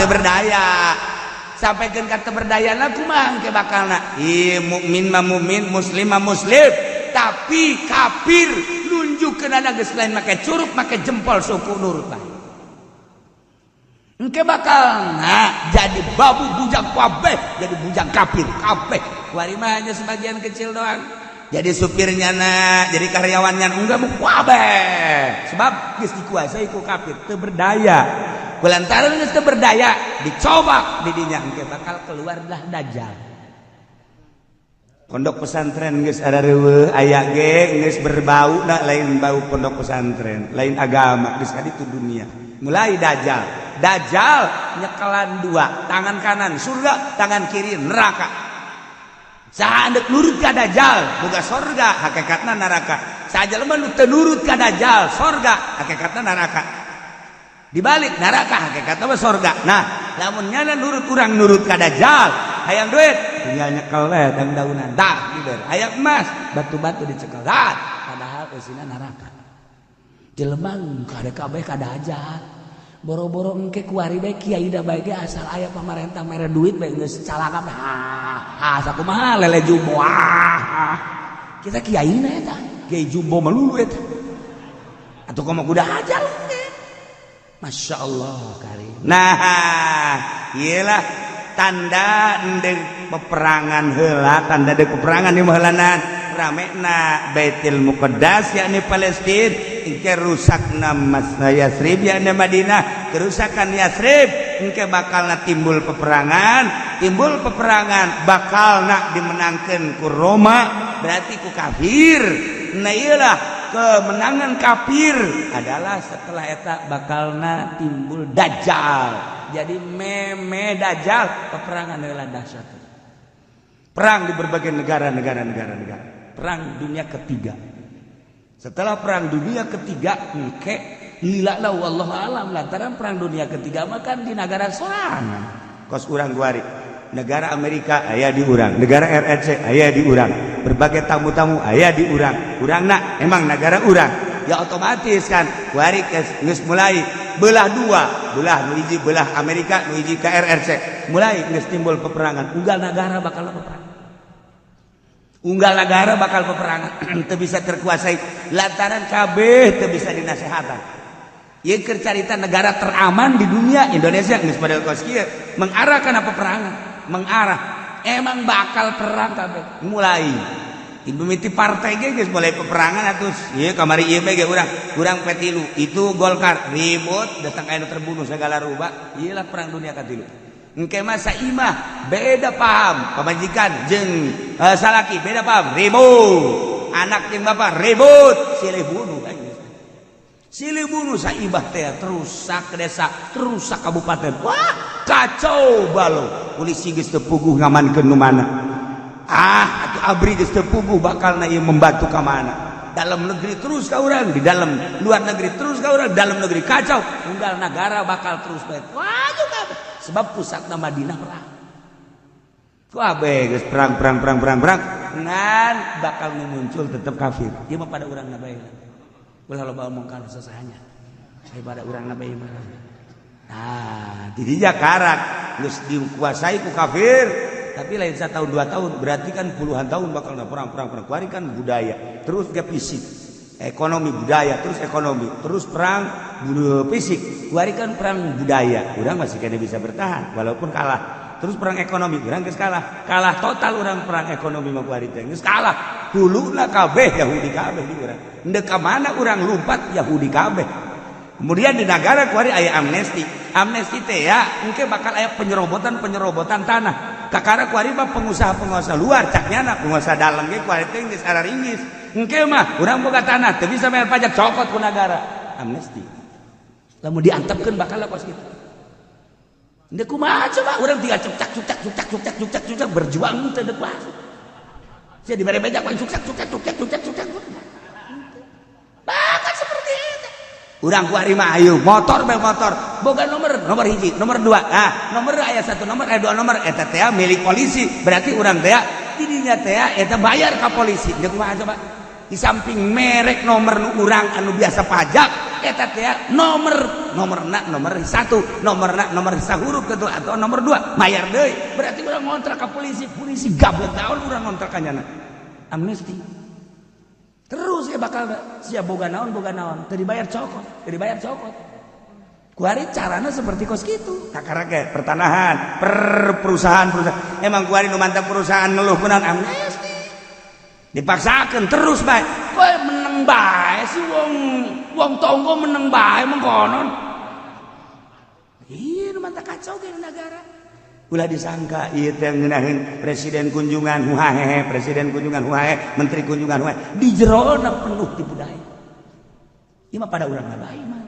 Teu berdaya. Sampaikan ka teu berdaya na kumaha engke bakalna? Ih, mukmin mah mukmin, muslim mah muslim, tapi kafir nunjukkeun geus lain make curug, make jempol, suku nurut bae. Engke bakal nah jadi babu bujang kabeh, jadi bujang kafir kabeh. Kuari mah hanya sebagian kecil doang. Jadi supirnya na, jadi karyawannya enggak mau kabeh. Sebab geus dikuasai ku kafir, teu berdaya. Kulantaran geus teu berdaya, dicoba di dinya engke bakal keluarlah dajjal. Pondok pesantren geus ada reueuh, aya ge geus berbau na lain bau pondok pesantren, lain agama, geus itu dunia. Mulai dajjal. Dajjal nyekelan dua, tangan kanan surga, tangan kiri neraka. Saha ndek nurut ka dajjal, boga sorga, hakikatna neraka. Saha jelema nu teu nurut ka dajjal, sorga, hakikatna neraka. Dibalik neraka hakikatna mah sorga. Nah, lamun nyana nurut urang nurut ka dajjal, hayang duit, tinggal nyekel we dang daunan, dah dibere. Hayang emas, batu-batu dicekel, dah. Padahal eusina neraka. Jelema kade kabeh ka dajjal. Boro-boro engke kuari bae kiai da bae ge asal aya pamarentah mere duit bae geus calaka, ha ha, sakumaha lele jumbo, ah kita kiai na eta kiai jumbo melulu eta atuh komo kuda aja. Masya Allah karim. Nah, iyalah tanda endek peperangan heula, tanda dek peperangan di heulanan ramena Baitul Muqaddas yakni Palestina, engke rusakna Mas Yasrib yakni Madinah, kerusakan Yasrib engke bakalna timbul peperangan, timbul peperangan bakalna dimenangkeun ku Roma, berarti ku kafir. Nah, iyalah kemenangan kafir adalah setelah eta bakalna timbul dajjal. Jadi meme dajjal peperangan adalah dahsyat, perang di berbagai negara negara negara negara, perang dunia ketiga. Setelah perang dunia ketiga engke lila lah, wallahu alam, lantaran perang dunia ketiga mah kan di negara sorangan. Kos urang guari negara Amerika aya di urang, negara RRC aya di urang, berbagai tamu-tamu aya di urang, urang nak emang negara urang ya otomatis kan kuari geus mulai belah dua, belah nu hiji belah Amerika, nu hiji ka RRC, mulai geus timbul peperangan. Unggal negara bakal peperangan, unggal negara bakal peperangan, teu bisa terkuasai lantaran kabeh teu bisa dinasehatan. Ieu keur carita negara teraman di dunia Indonesia geus model kos kieu mengarah kana peperangan, mengarah emang bakal perang kabeh. Mulai ibu miti partai ge geus mulai peperangan atuh. Ieu kamari ieu ge urang urang P3 itu Golkar ribut, datang aya nu terbunuh segala rupa. Ieu lah perang dunia katilu. Engke masa imah beda paham, pamajikan jeung salaki beda paham, ribut, anak jeung bapak ribut, silih bunuh kan, silih bunuh saibah teh terus sak desa, terus sak kabupaten. Wah, kacau balau, polisi geus teu puguh ngamankeun nu mana, ah atuh ABRI geus teu puguh bakalna ieu membantu ka mana. Dalam negeri terus ka urang, di dalam luar negeri terus ka urang, dalam negeri kacau, unggal negara bakal terus bae. Wah juga sebab pusatna Madinah perang. Kabeh geus perang, perang, perang, perang, perang, ngan bakal muncul tetep kafir. Ieu mah pada urang bae, ulah loba omong kana sasahanya daripada urang bae mah. Nah, didinya karak geus dikuasai ku kafir, tapi lain satu tahun 2 tahun, berarti kan puluhan tahun bakal perang, perang, perang. Kuari kan budaya terus ke fisik, ekonomi, budaya terus ekonomi, terus perang bunuh fisik. Kuari kan perang budaya urang masih kena bisa bertahan walaupun kalah. Terus perang ekonomi urang geus kalah, kalah total urang perang ekonomi mah. Kuari teh geus kalah huluna kabeh Yahudi kabeh di urang, ndek ka mana urang lumpat Yahudi kabeh. Kemudian di negara kuari aya amnesti, amnesti teh ya engke bakal aya penyerobotan penyerobotan tanah. Kakara kuari mah pengusaha-pengusaha luar, cak nyana pengusaha dalam ge kuari teh geus araringgis. Engke mah urang boga tanah teu bisa bayar pajak, cokot ku negara, amnesti. Lamun diantepkeun bakal kos kitu. Ndek kumaha coba urang tinggal cuk cak cuk cak cuk cak cuk cak cuk cak cuk cak berjuang teu deuk kuasa. Sia dibere beja cuk cak cuk cak cuk cak cuk cak cuk cak. Bahkan seperti itu. Urang kuari mah ayo motor bae, motor boga nomor, nomor hiji, nomor dua, ah nomor aya satu nomor, aya dua nomor, eta teh milik polisi, berarti urang teh didinya teh eta bayar ka polisi. Ndek kumaha coba? Di samping merek nomor nu urang anu biasa pajak. Eta teh nomor nomorna nomor satu, nomorna nomor sahuruf gitu atau nomor dua, mayar deui. Berarti urang ngontrak ke polisi, polisi gablek naon urang ngontrak ka nyana. Amnesti. Terus ya bakal siap boga naon boga naon, teu dibayar cokot, teu dibayar cokot. Kuari carana seperti kos gitu. Kakara pertanahan, per perusahaan perusahaan. Emang kuari nu mantap perusahaan ngeluh kunaon amnesti. Dipaksakan terus bae. Kowe meneng bae sih, wong wong tonggo meneng bae mengkonon. Iya, nu mantap kacau ge negara. Ulah disangka ieu teh ngeunaheun presiden kunjungan huhahehe, presiden kunjungan huhahe, menteri kunjungan huhahe. Di jerona penuh tipu daya. Ieu mah pada urang bae mah.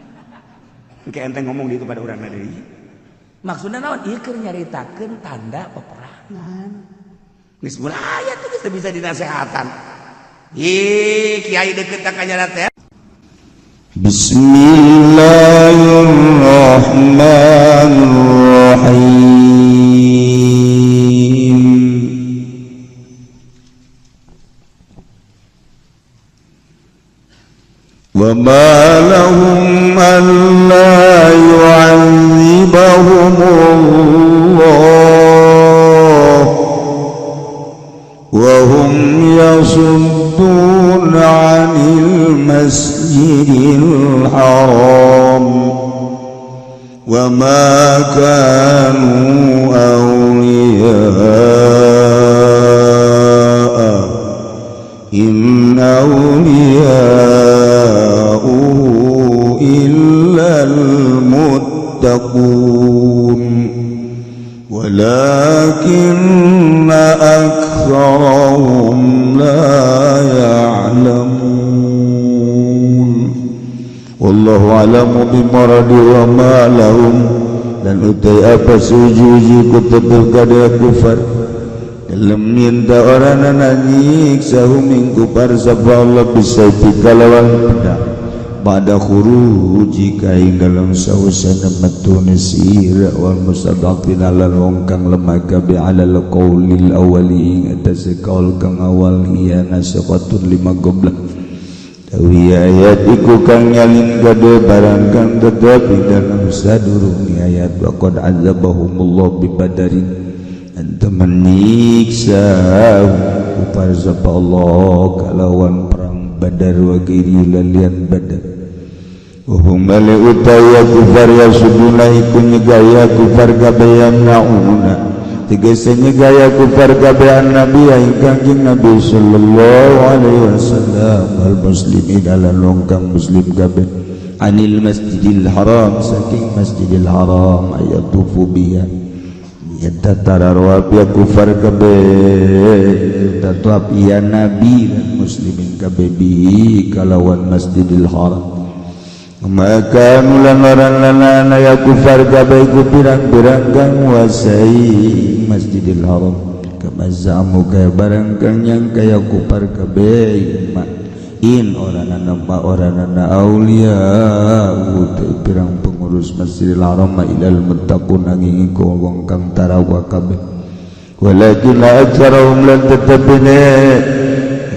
Engke ente ngomong di itu pada urang deui. Maksudna naon? Ieu keur nyaritakeun tanda peperangan. Geus mulai atuh geus teu bisa dinasehatan. Ih, kiai deket ka kanyana teh. Bismillahirrahmanirrahim. Wa ma lahum alla yu'adzibahumullah wa hum yasudduna 'anil masjidil haram wa ma kanu awliya'a in awliya'uhu illal muttaqun walakinna aktsarahum la ya'lamun. Wallahu a'lamu bimuradi wa ma lahum. Dan utai apa suji-uji kutetuh kada kufar dalam minta orang nyiksa hum ing kufar sapa Allah bisaifi kalawan pedang pada khuruji ka ing dalam sausana metune sira wal mustadafin lan wong kang lemah kabe alal qaulil awali ing atase kaul kang awal iya nasaqatun lima goblah. Tawi ayat iku kang nyalin gade barang kang tetep di dalam sadurunge ayat wa qad azabahumullah bi badarin anta menyiksa kufar sapa Allah kalawan perang Badar wa ghairi lalian Badar. Wahum bali utaya kufar yasuduna iku nyegaya kufar kabeh yamnauna tegese nyegaya kufar kabeh nabi ing Kanjeng Nabi sallallahu alaihi wasallam wal muslimin ala kang muslim kabeh anil masjidil haram saking masjidil haram ayatufu biha nyata tararwab ya kufar kabeh tatwab ya nabi dan muslimin kabeh bi kalawan masjidil haram. Maka mulan orang lana ya kufar kabeh ku pirang-pirang kang nguasai Masjidil Haram kama zamu kaya barang kang yang kaya kufar kabeh ma in oranana ma oranana aulia utai pirang pengurus Masjidil Haram ma ilal muttaqun angin iku wong kang tarawa kabeh walakin aktsarahum lan tetepine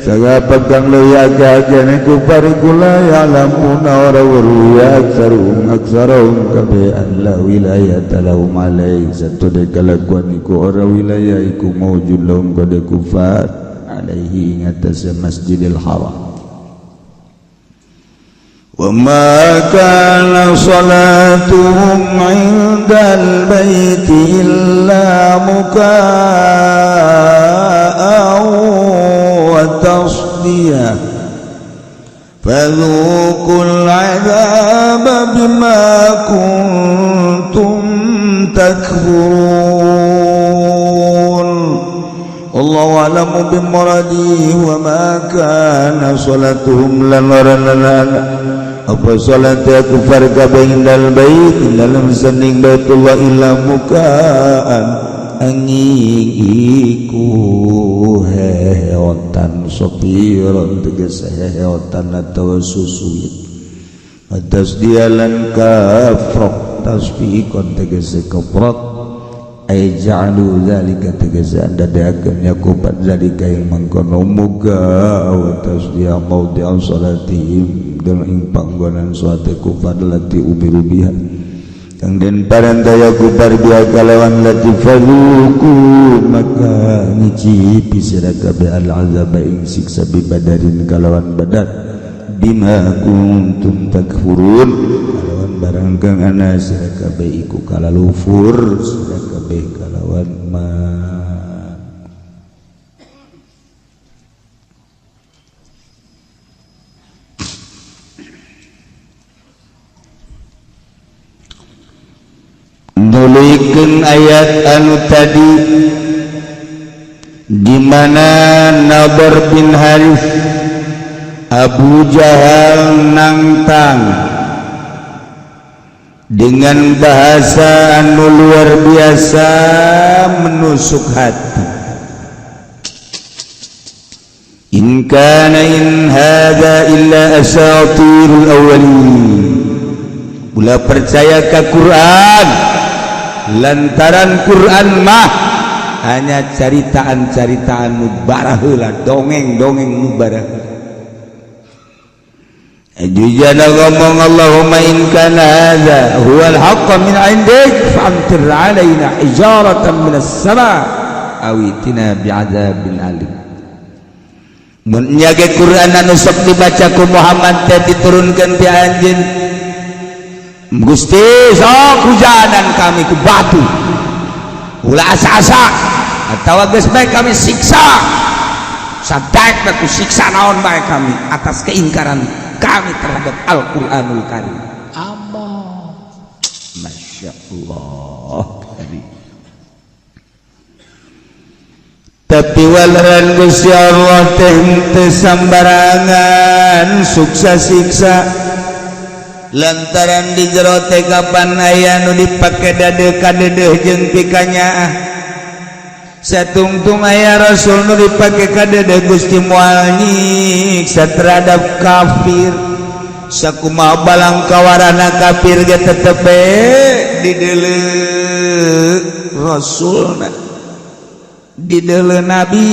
sagapa kang leuwih akeh-akehne kufar iku la ya'lamuna ora weruh ya aktsaruhum aktsaruhum kabeh an la wilayata lahum alaihi satune kalakuan iku ora wilayah iku maujud lahum kade kufar alaihi ing atase Masjidil Haram. Wa ma kana salatuhum 'indal baiti illa muka'an wa tasdiyah fadhuqul 'adzaba bima kuntum takfurun. Allahu a'lamu bimuradihi wa ma kana salatuhum lan apa salat ya kufar kabeh indal bait dalam sanding Baitullah illa mukaan angin iku heheotan sopiron tegese heheotan atawa susuit atas dialan kafrok tasbih kon tegese keprok Ay ja'alu zalika tegesan dadakeun yakubat zalika yang mangkono muga wa tasdiya maudhi'an salatihim dan ing panggonan salat kufar lati umiru biha kang den parandaya kufar biha kalawan lati fazuku maka ngicipi sira kabeh al azab ing siksa bi badarin kalawan badar bima kuntum takfurun kalawan barang kang ana sira kabeh iku kalalufur sira kabeh kalawan ma. Nulikeun ayat anu tadi di mana Nadhr bin Harith Abu Jahal nangtang dengan bahasa anu luar biasa menusuk hati. In kana in hadza illa asatirul awwalin. Ulah percaya ka Quran lantaran Quran mah hanya caritaan-caritaan nu baraheula, dongeng-dongeng nu baraheula. Jujana ngomong Allahumma in kana hadza huwal haqq min indik fa'amtir alaina hijaratan minas sama aw itina bi'adzabin alim. Mun nya ge Quran anu sok dibaca ku Muhammad teh diturunkeun ti anjeun Gusti sok hujanan kami ku batu ulah asa-asa atawa geus bae kami siksa sadaek ku siksa naon bae kami atas keingkaran kami terhadap Al-Qur'anul Karim. Allah, Masya Allah. Tapi walaran Gusti Allah teh henteu sambarangan suksa siksa lantaran di jero teh kapan aya nu dipake dade kadedeuh jeung pikanyaah satungtung aya rasul nu dipake kadedeuh Gusti moal nyiksa terhadap kafir sakumaha balang kawarana kafir ge tetep dideuleu rasulna dideuleu nabi.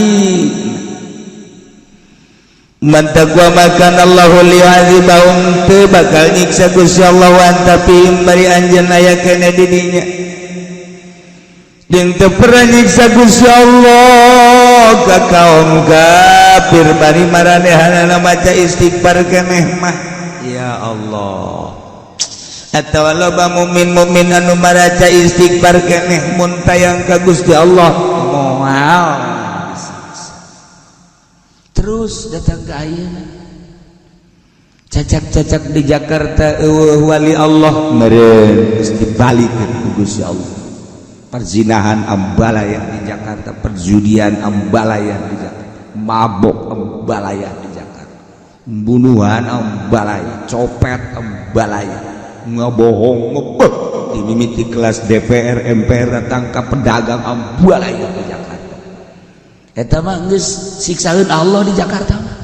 Man taqwa makan Allahu liyu'adzibahum teu bakal nyiksa Gusti Allah wa anta fihim bari anjeun aya keneh di dinya jeung teu pernah nyiksa Gusti Allah ka kaum kafir bari maranehanana maca istighfar keneh mah. Ya Allah, atawa loba mukmin-mukmin anu maraca istighfar keneh mun tayang ka Gusti Allah moal. Terus datang ke ayeuna cacak-cacak di Jakarta eueuh wali Allah meureun geus dibalikeun ku Gusti Allah. Perzinahan ambalaya di Jakarta, perjudian ambalaya di Jakarta, mabok ambalaya di Jakarta, pembunuhan ambalaya, copet ambalaya, ngebohong ngebeh dimimiti kelas DPR MPR datang ka pedagang ambalaya di Jakarta. Eta mah geus siksaeun Allah di Jakarta mah.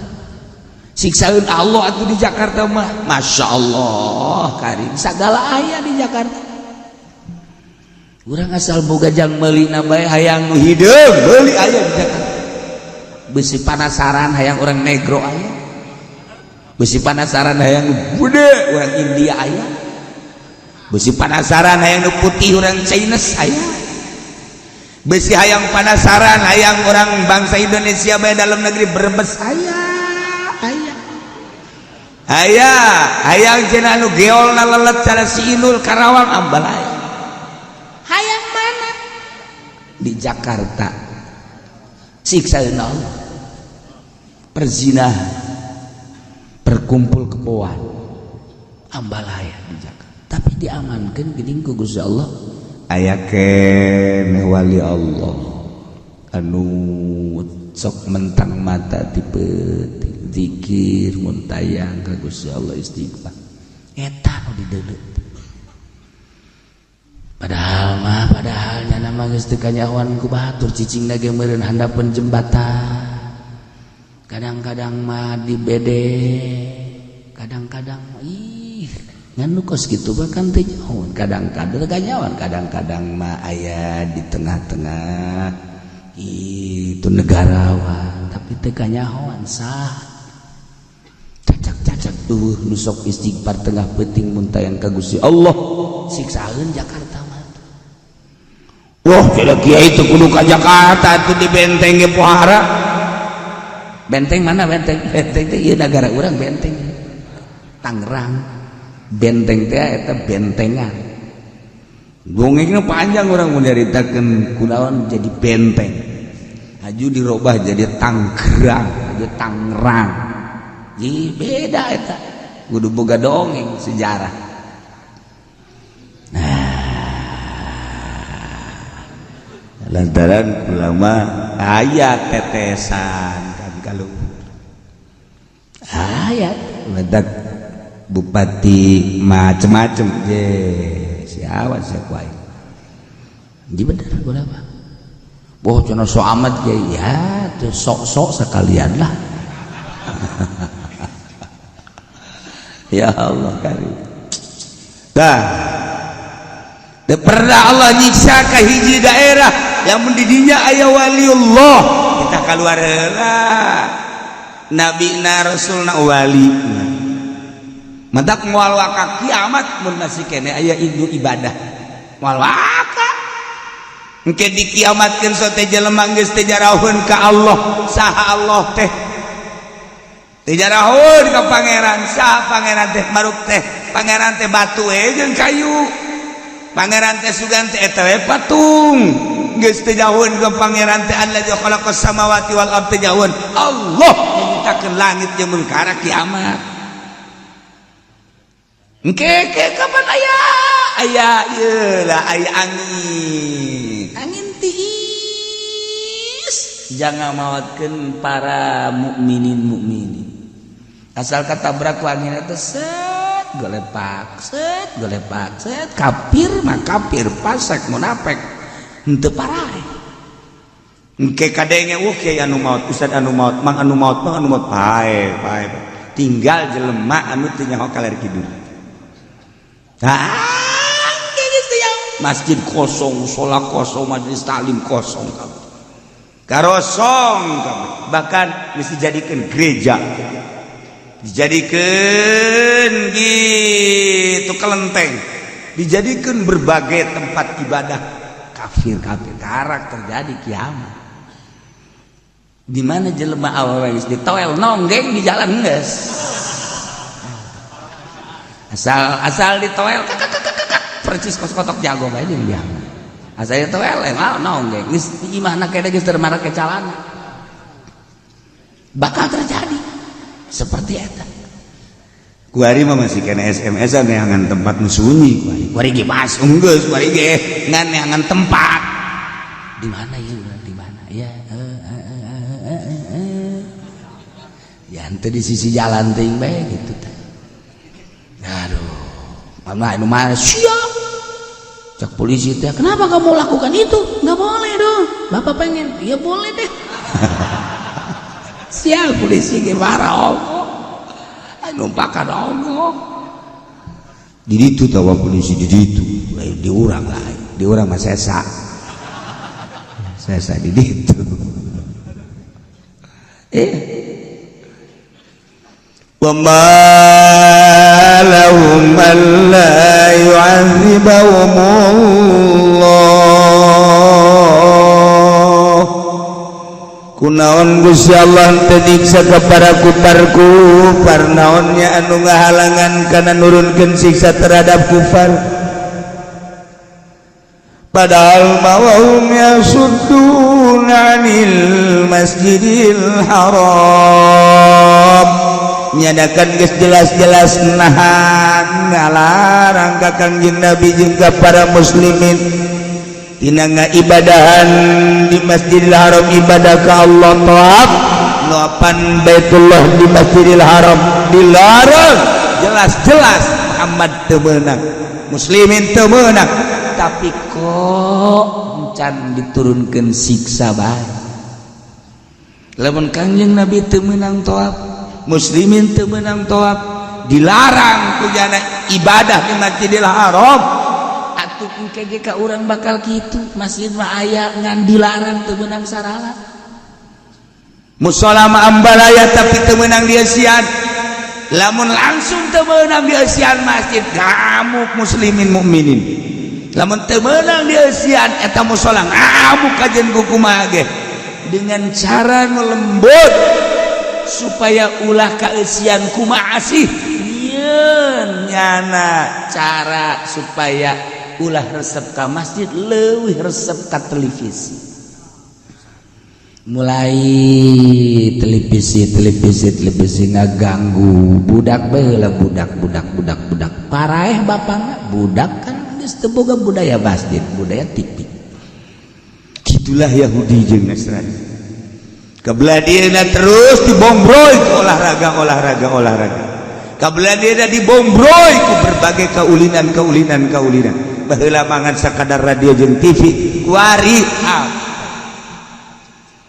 Siksaeun Allah atuh di Jakarta mah. Masya Allah karim sagala aya di Jakarta. Urang asal boga jang meulina bae hayang nu hideung meuli aya di Jakarta. Besi panasaran hayang urang negro aya. Besi panasaran hayang nu bude urang India aya. Besi panasaran hayang nu putih urang Chinese aya. Besi hayang panasaran hayang orang bangsa Indonesia bae dalam negeri Brebes aya aya aya hayang cenah anu geolna lelet cara si Inul Karawang ambalaya. Hayang mana di Jakarta siksa Allah perzinahan perkumpul keboan ambalaya di Jakarta, tapi diamankan geuning ku Gusti Allah. Aya keneh wali Allah anu sok mentang mata tipe zikir mun tayang ka Gusti Allah istighfar eta nu dideuleu. Padahal mah padahal nyana mah geus teu kanyahoan ku batur cicingna ge meureun handapeun jembatan. Kadang-kadang mah dibede, kadang-kadang ih Ngan nu kos kitu bahkan teu nyahoan, kadang-kadang kanyawan, kadang-kadang mah aya di tengah-tengah itu negarawan tapi teu kanyahoan sah. Cacak-cacak tuh nu sok istighfar tengah peuting mun tayang ka Gusti Allah, siksaeun Jakarta mah. Wah, kira kiai itu kudu ka Jakarta tuh di benteng ge pohara. Benteng mana benteng? Benteng teh ieu negara urang, benteng. Tangerang. Benteng teh eta bentengan. Dongengna panjang, urang mun nyaritakeun kunaon jadi benteng. Haju dirobah jadi Tanggerang, haju Tangerang. Jadi beda eta. Kudu boga dongeng sejarah. Nah, lantaran ulama aya tetesan kan kalau aya mendak bupati macem-macem je siapa siapa jadi bener apa. Oh, cenah sok amat ge ya tuh, sok-sok sekalian lah. Ya Allah karim. Dah. Teu pernah Allah nyiksa ka hiji daerah yang mendidinya aya waliullah. Kita keluar heula. Nabi na, rasulna, wali. Matak moal waka kiamat mun masih kene aya indu ibadah. Moal waka. Engke dikiamatkeun sote jelema geus teu jarahun ka Allah, saha Allah teh? Teu jarahun ka pangeran, saha pangeran teh, maruk teh? Pangeran teh batu we jeung kayu. Pangeran teh sugan teh eta we patung. Geus teu jauheun ka pangeran teh allazi khalaqas samawati wal ard, teu jauheun. Allah nyiptakeun langit jeung bumi kiamat. Engke ke kapan aya? Aya ieu lah, aya angin. Angin tiis. Jangan mawatkeun para mukminin mukminin. Asal katabrak ku angin eta, set golepak, set golepak, set kafir mah kafir, fasik munafik henteu parae. Engke kadenge, kiai anu maot, ustad anu maot, mang anu maot, mang anu maot, pae pae. Tinggal jelema anu teu nyaho kaler kidul. Ah, masjid kosong, mushola kosong, majelis taklim kosong kabeh. Karosong kabeh. Bahkan mesti dijadikan gereja. Dijadikan gitu kelenteng. Dijadikan berbagai tempat ibadah kafir-kafir. Karak terjadi kiamat. Di mana jelema awewe geus ditoel nonggeng di jalan geus. Asal asal ditoel percis kos kotok jago bae jeung dia. Asal ditoel emang nonggeng geus di imahna kene geus termarake calana. Bakal terjadi seperti eta. Kuari mah masih kena SMS-an neangan tempat nu sunyi kuari. Kuari ge mas geus kuari ge ngan neangan tempat. Di mana ya? Di mana ya? Ya henteu di sisi jalan teuing bae gitu teh. Aduh, mama anu mah siap. Cak polisi teh, kenapa kamu lakukan itu? Nggak boleh dong. Bapak pengen, ya boleh deh. Sial, polisi ge marah ongkoh. Numpakan ongkoh. Di ditu tawa polisi di ditu. Lain di urang lain. Di urang mah sesa. Sesa di ditu. وما لهم ألا يعذبهم الله. Kunaon Gusti Allah teu nyiksa kepada kufar kufar? Naonnya anu ngahalangan kana nurunkeun siksa terhadap kufar? Padahal وهم يصدون عن المسجد الحرام, nyadakan geus jelas-jelas nahan, ngalarang ka Kangjeng Nabi jeung ka para muslimin tina ngaibadahan di Masjidil Haram, ibadah ka Allah, tawaf ngapan Baitullah di Masjidil Haram dilarang jelas-jelas. Muhammad teu meunang, muslimin teu meunang, tapi kok can diturunkan siksa bae? Lamun Kangjeng Nabi teu meunang tawaf, muslimin teu meunang tawaf, Dilarang ku nyana ibadah di Masjidil Haram. Atuh engke ge ka urang bakal kitu. Masjid mah aya, ngan dilarang, teu meunang sarala. Musola mah ambalaya, tapi teu meunang dieusian. Lamun langsung teu meunang dieusian masjid, ngamuk muslimin mukminin. Lamun teu meunang dieusian eta musola, ngamuk kajen ku kumaha ge, dengan cara nu lembut supaya ulah kaeusian. Kumaha sih Nyieun nyana cara supaya ulah resep ka masjid, leuwih resep ka televisi? Mulai televisi, televisi, televisi ngaganggu budak baheula. Budak, budak, budak, budak paraeh bapakna. Budak kan geus teu boga budaya masjid, budaya TV. Gitulah Yahudi jeung Nasrani. Kebelah dieuna terus dibombroy ku olahraga, olahraga, olahraga. Kebelah dieuna dibombroy ku berbagai kaulinan, kaulinan, kaulinan. Baheula mangan sakadar radio jeung TV, kuari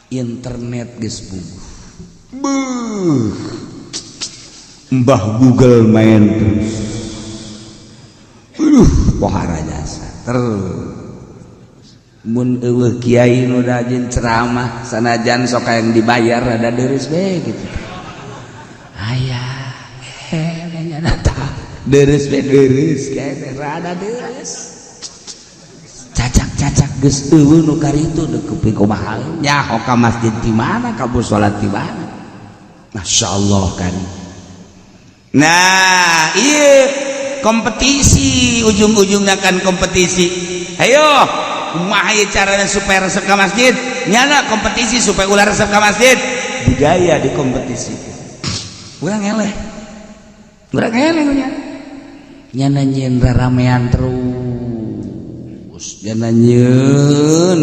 Internet geus buguh. Beuh. Mbah Google main terus. Aduh, pohara jasa terus. Mun euweuh kiai nu rajin ceramah, sanajan sok yang dibayar, ada deres be gitu. Aya eh nya tah deres be, deres kene, rada deres. Cacak-cacak geus euweuh nu karitu deuk kupi kumaha, nyaho ka masjid di mana, ka salat di mana. Masya Allah kan. Nah, iya, kompetisi, ujung-ujungnya kan kompetisi. Ayo, kumaha ieu caranya supaya resep ka masjid? Nyana kompetisi supaya ulah resep ka masjid. Budaya di kompetisi. Urang eleh. Urang eleh nya. Nyana nyieun ramean terus. Nyana nyieun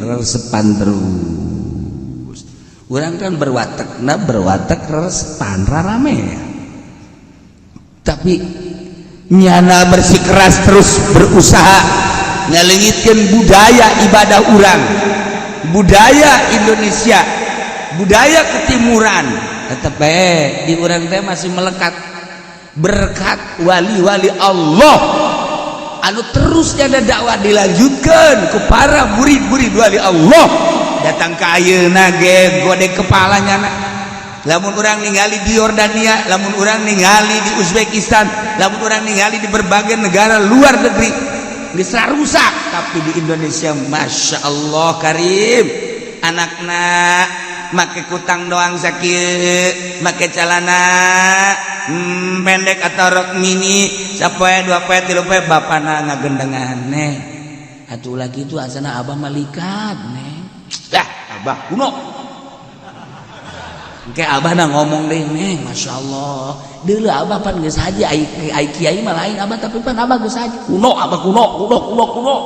resepan terus. Urang kan berwatekna berwatek resepan raramean. Tapi nyana bersikeras terus berusaha ngalengitkeun budaya ibadah urang, budaya Indonesia, budaya ketimuran. Tetep bae di urang teh masih melekat berkat wali-wali Allah anu terus ada dakwah dilanjutkan ke para murid-murid wali Allah datang ke ayeuna ge gode kepalanya. Lamun urang ningali di Yordania, lamun urang ningali di Uzbekistan, lamun urang ningali di berbagai negara luar negeri geus rusak, tapi di Indonesia Masya Allah Karim, anakna make kutang doang sakit, make celana pendek atau rok mini sapoe, 2 poe, 3 poe, bapana ngagendengan, "Neng, atuh lagi itu asana abah malikat, Neng." Dah abah kuno. Kayak abah na ngomong deh, "Neng, Masya Allah, dulu abah pan geus haji, ai ai kiai mah lain abah, tapi pan abah geus haji." Kuno abah, kuno, kuno, kuno, kuno.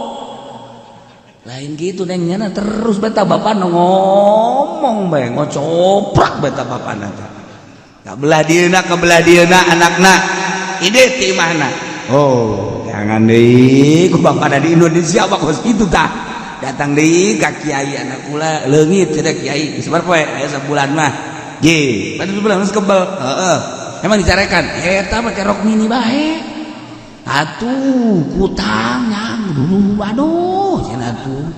Lain gitu, Neng. Nyana terus beta bapak ngomong bae, ngocoprak beta bapana teh. Kabelah dieuna, kabelah dieuna anakna ide ti imahna. Oh, jangan deui ku bapana di Indonesia abah kos kitu tah. Datang deui ka kiai, anak kula leungit cenah. Kiai, geus poe aya sabulan mah. Ye, pada sebulan geus kebel. Heeh. Emang dicarekan eta make rok mini bae atuh, kutang yang dulu, aduh cenah tuh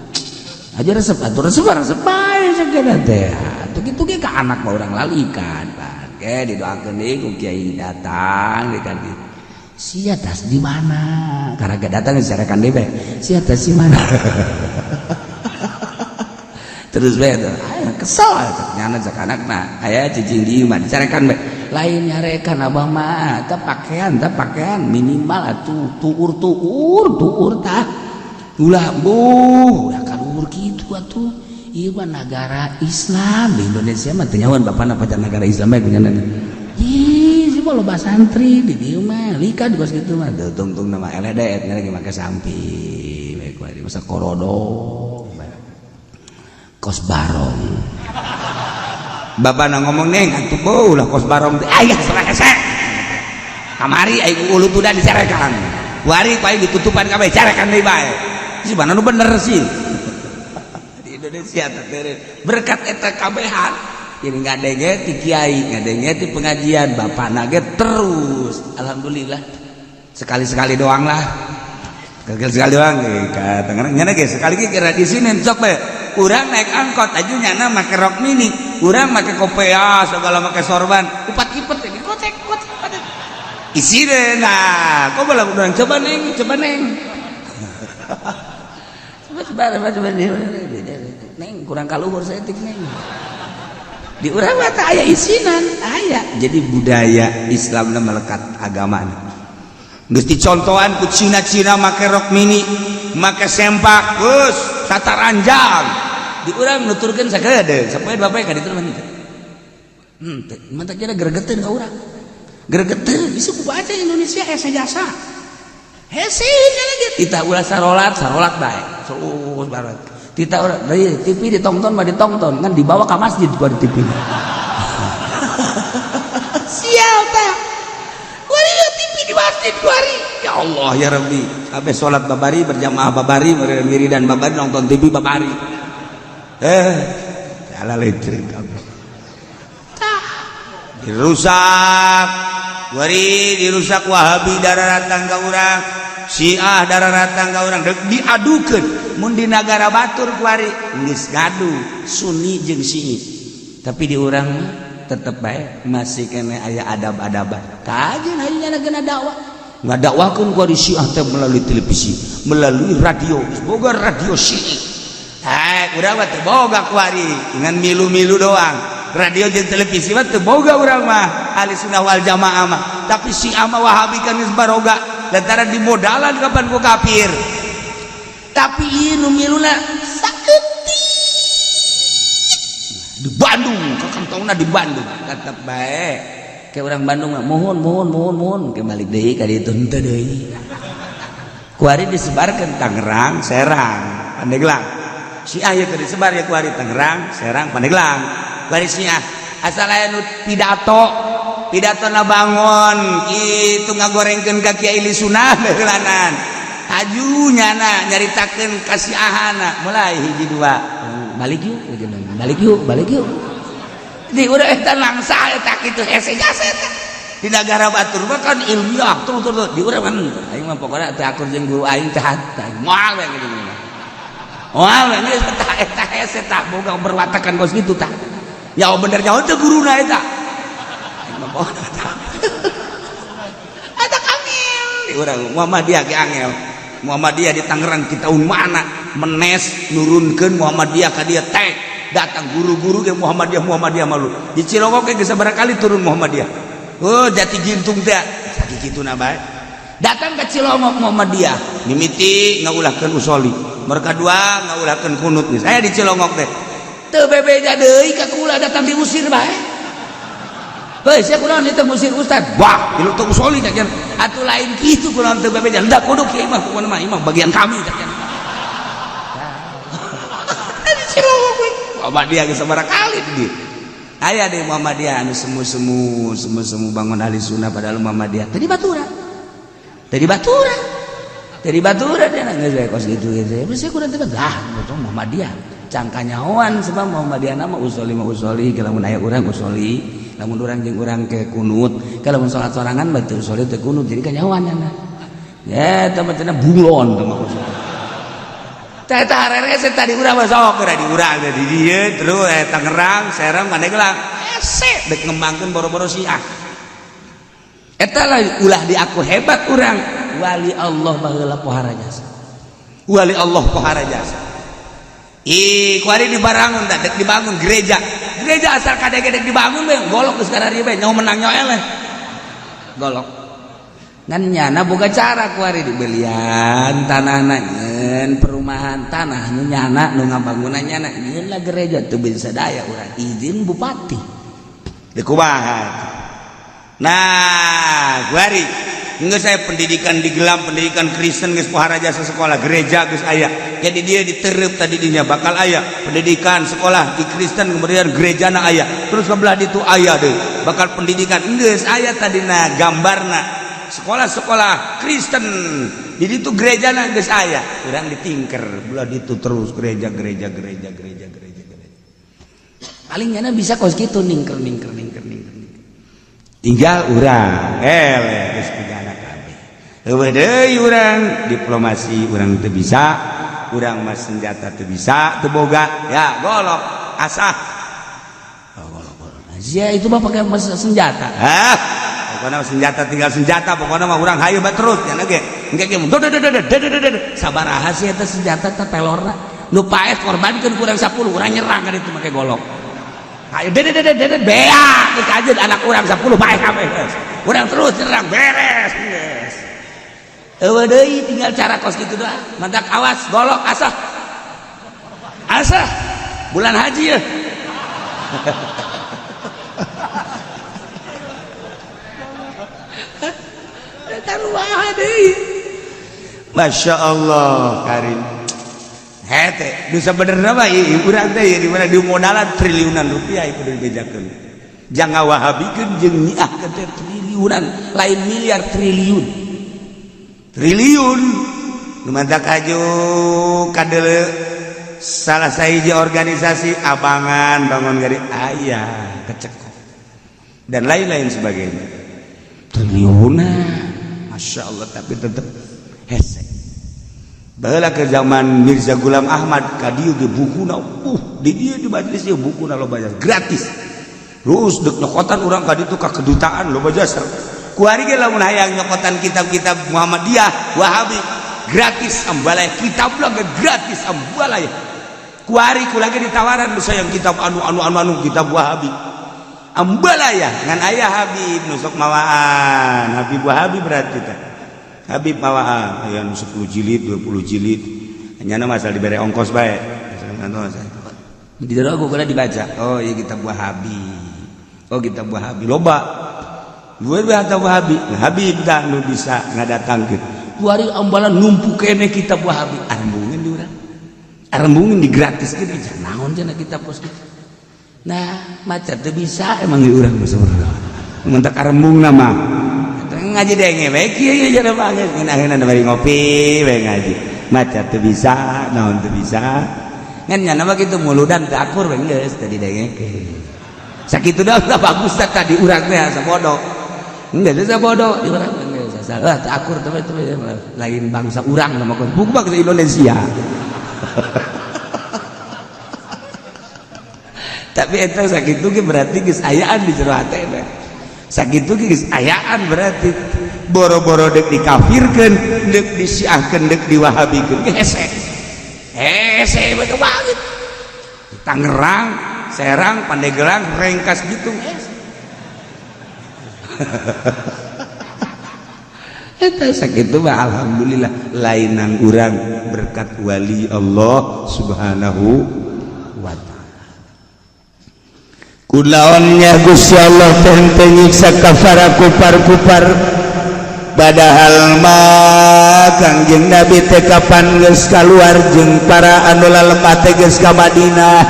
aja resep atuh, resep, resep bae segala teh atuh. Kitu ge ka anak mah urang lalikan ke didoakeun deui ku kiai. Datang di kan sia tas di mana, karaga datang dicarekan deui bae, sia tas di mana terus bae tuh. Kesel nyana cek anakna aya cicing di imah, dicarekan bae. Lain nyarekan abah mah, tah pakaian, tah pakaian minimal atuh tuur, tuur, tuur tah, ulah buh ulah kaluhur kitu atuh. Ieu mah negara Islam di Indonesia mah. Teu nyahoan bapana pacar negara Islam bae kunyana. Ih, sih mah loba santri di dieu mah, lika di kos kitu mah. Teu tungtung nama eleh deet lagi make sampi bae kuari masa korodong kos barong. Bapak na ngomong, "Neng, atuh beuh lah kos barong teh." Aya hese kamari aing ulu tudan dicarekan, wari ku aing ditutupan kabeh, carekan deui bae. Sih mana nu bener sih di Indonesia teh berkat eta kabehan. Jadi ngadenge ti kiai, ngadenge ti pengajian bapak nage terus. Alhamdulillah, sekali-sekali doang lah, gagal sekali doang. Kata nyana ge sekali ge kira di sini sok bae. Urang naik angkot aja, nyana make rok mini, urang make kopea segala, make sorban upat ipet ini kotek kotek kotek isi deh. Nah, kok boleh urang coba, Neng, coba, Neng, coba, coba, coba, coba, Neng, kurang kaluhur saeutik, Neng. Di urang mah aya isinan aya. Jadi budaya Islamna melekat agama. Geus dicontohan ku Cina-Cina make rok mini, make sempak, geus sataranjang. Di urang nuturkeun sakedeung, sapoe bapak ka ditu mah. Mantap kira gregeteun ka urang. Gregeteun bisa ku baca Indonesia hese jasa. Hese lagi. Tita ulah sarolat, sarolat bae. Terus barat. Tita ulah dari TV ditonton mah ditonton, kan dibawa ke masjid gua di TV. Sial tah. TV di masjid kuari. Ya Allah ya Rabbi. Sampai sholat babari berjamaah babari, dan babari nonton TV babari. Salah listrik kabeh. Dirusak. Kuari dirusak Wahabi darah datang ka urang. Syiah darah datang ka urang. Dek diadukeun mun di nagara batur kuari geus ngadu Sunni jeung Syiah. Tapi di urang mah tetep bae masih kene aya adab-adaban. Kajeun hayang kena dakwah. Ngadakwahkeun kuari Syiah teh melalui televisi, melalui radio. Geus boga radio Syiah. Eh, urang mah teu boga kuari, ngan milu-milu doang. Radio jeung televisi mah teu boga urang mah, ahli sunnah wal jamaah mah. Tapi Syiah mah Wahabi kan geus baroga lantaran dimodalan kapan ku kafir. Tapi ieu nu miluna saeutik di Bandung, ke kantongna di Bandung tetep bae. Kayak orang Bandung mah mohon mohon mohon mohon ke balik deui ka ditu henteu deui. Kuari disebarkan Tangerang, Serang, Pandeglang. Syiah ya keur disebar ya kuari Tangerang, Serang, Pandeglang. Kuari Syiah asal aya nu pidato, pidato na bangun kitu ngagorengkeun ka Kiai Sunah beulanan. Aju nyana nyaritakeun kasiahana mulai hiji dua, balik yuk, balik yuk, balik yuk. Di udah eta langsa eta kitu hese jasa eta. Di negara batur mah kan ilmiah terus terus, di urang kan aing mah pokoknya teu akur jeung guru aing teh moal we gitu. Moal we geus eta eta hese tah boga berwatakan kos kitu tah. Ya bener nyaho teu guruna eta. Aing mah pokokna eta kangil. Di urang Muhammadiyah ge angel. Muhammadiyah di Tangerang di tahun mana menes nurunkeun Muhammadiyah ka dieu teh datang guru-guru ke Muhammadiyah. Muhammadiyah malu di Cilongok ge sabaraha kali turun Muhammadiyah. Oh, jati gintung teh sakitu kituna bae datang ke Cilongok Muhammadiyah mimiti ngaulahkeun usoli, mereka dua ngaulahkeun kunut. Geus aya di Cilongok teh teu bebeja deui ka kula datang diusir bae. Heuh, sia kunaon teu ngusir ustad? Wah, tilu teu usoli cak. Atuh lain kitu, kunaon teu bebeja? Hendak kudu kieu mah, pokona mah imah bagian kami cak. Di Cilongok we. Muhammadiyah geus sabaraha kali di aya di Muhammadiyah anu semu-semu semu-semu bangun ahli sunnah, padahal Muhammadiyah tadi batura, tadi batura, tadi batura dia geus we kos kitu gitu. Geus kurang teh lah Muhammadiyah cangkanyahoan, sebab Muhammadiyah nama usoli mah usoli, lamun aya urang usoli, lamun urang jeung urang ke kunut, kalau mun salat sorangan mah teu usoli teu kunut, jadi kanyahoan nya ya teh mah bunglon teh mah usoli. Teh teh harerese tadi urang mah sok geura di urang teh di dieu terus Tangerang, Serang, Pandeglang hese dek ngembangkeun boro-boro Syiah. Eta lah ulah diaku hebat urang. Wali Allah baheula pohara jasa, wali Allah pohara jasa. Ih, kuari dibarangun tak dek dibangun gereja. Gereja asal kadege dek dibangun be golok geus kararieu be nyaho menang nyaho eleh. Golok. Ngan nyana boga cara kuari dibelian tanahna nyeun perumahan, tanah nu nyana nu ngabangunan nyana nyeun lah gereja, teu bisa daya urang, izin bupati. Di kumaha? Nah, kuari enggak saya pendidikan di Gelam, pendidikan Kristen geus pohara jasa, sekolah gereja geus aya. Jadi dia diterep tadi dinya bakal aya pendidikan sekolah di Kristen, kemudian gerejana aya. Terus sebelah itu aya deh bakal pendidikan geus aya tadina gambarna sekolah-sekolah Kristen. Jadi itu gerejana geus aya. Urang ditingker belah ditu terus gereja gereja gereja gereja gereja gereja. Paling nyana bisa kos kitu ningker ningker ningker ningker. Tinggal urang eleh geus pigana kabeh. Eueuh deui urang diplomasi urang teu bisa, urang mah senjata teu bisa, teu boga. Ya golok asah. Oh, golok golok. Sia itu mah pakai senjata. Hah? Pokoknya senjata tinggal senjata, pokoknya mah urang hayu bae terus nya ge. Engke ge sabaraha sih eta senjata teh pelorna. Nu paeh korbankeun kurang 10, urang nyerang kan itu make golok. Ayo dede dede dede beak dikajeun anak urang 10 paeh kabeh. Urang terus nyerang beres geus. Eueuh deui tinggal cara kos kitu doang. Mantak awas golok asah. Asah bulan haji ya. Masya Allah Karim hete bisa bener mah ieu urang teh di mana di modalan triliunan rupiah ieu kudu dibejakeun jangan wahabikeun jeung nyiahkeun teh triliunan lain miliar triliun triliun nu mantak aju kadeuleu salah sahiji organisasi abangan bangun gari aya kecekok dan lain-lain sebagainya triliunan Masya Allah tapi tetep hese. Baheula ke zaman Mirza Ghulam Ahmad ka dieu ge bukuna di dieu di majelis ieu bukuna loba jasa gratis. Terus deuk nyokotan urang ka ditu ka kedutaan loba jasa. Kuari ge lamun hayang nyokotan kitab-kitab Muhammadiyah, Wahabi gratis ambalaya kitab lagi gratis ambalaya. Kuari ku lagi ditawaran bisa yang kitab anu anu anu anu kitab Wahabi. Ambalaya ngan aya Habib nu sok mawaan Habib Wahabi berarti teh Habib mawaan aya nu 10 jilid 20 jilid nyana masal dibere ongkos bae di jero gua dibaca oh iya kitab Wahabi oh kitab Wahabi loba gue kitab Wahabi Habib dah nu bisa ngadatangkeun kuari ambalan numpuk keneh kitab Wahabi arembungin di urang arembungin di gratis kieu naon cenah kitab kos kitu. Nah, maca teu bisa emang di urang mah sebenarnya. Mun tak arembung mah ngaji denge we kieu ieu jare banget ngeunah-ngeunah bari ngopi we ngaji. Maca teu bisa, naon teu bisa. Ngan nya mah kitu muludan teu akur we geus teu didengekeun. Sakitu dah bagus tah tadi urang teh asa bodoh. Geus asa bodoh di urang geus asa lah teu akur teh lain bangsa urang mah buku bangsa Indonesia. Tapi eta sakitu ge berarti geus ayaan di jero hate teh. Sakitu ge geus ayaan berarti boro-boro deuk dikafirkeun, deuk disiahkeun, deuk diwahabikeun. Hese. Hese betul banget. Di Tangerang, Serang, Pandeglang, Rengkas gitu. Eta sakitu mah alhamdulillah lainang urang berkat wali Allah Subhanahu wa ta'ala. Kulaonnya Gusti Allah teh teu nyiksa kafara kupar-kupar padahal mah Kangjeng Nabi teh kapan geus kaluar jeung para anu lalemah teh geus ka Madinah.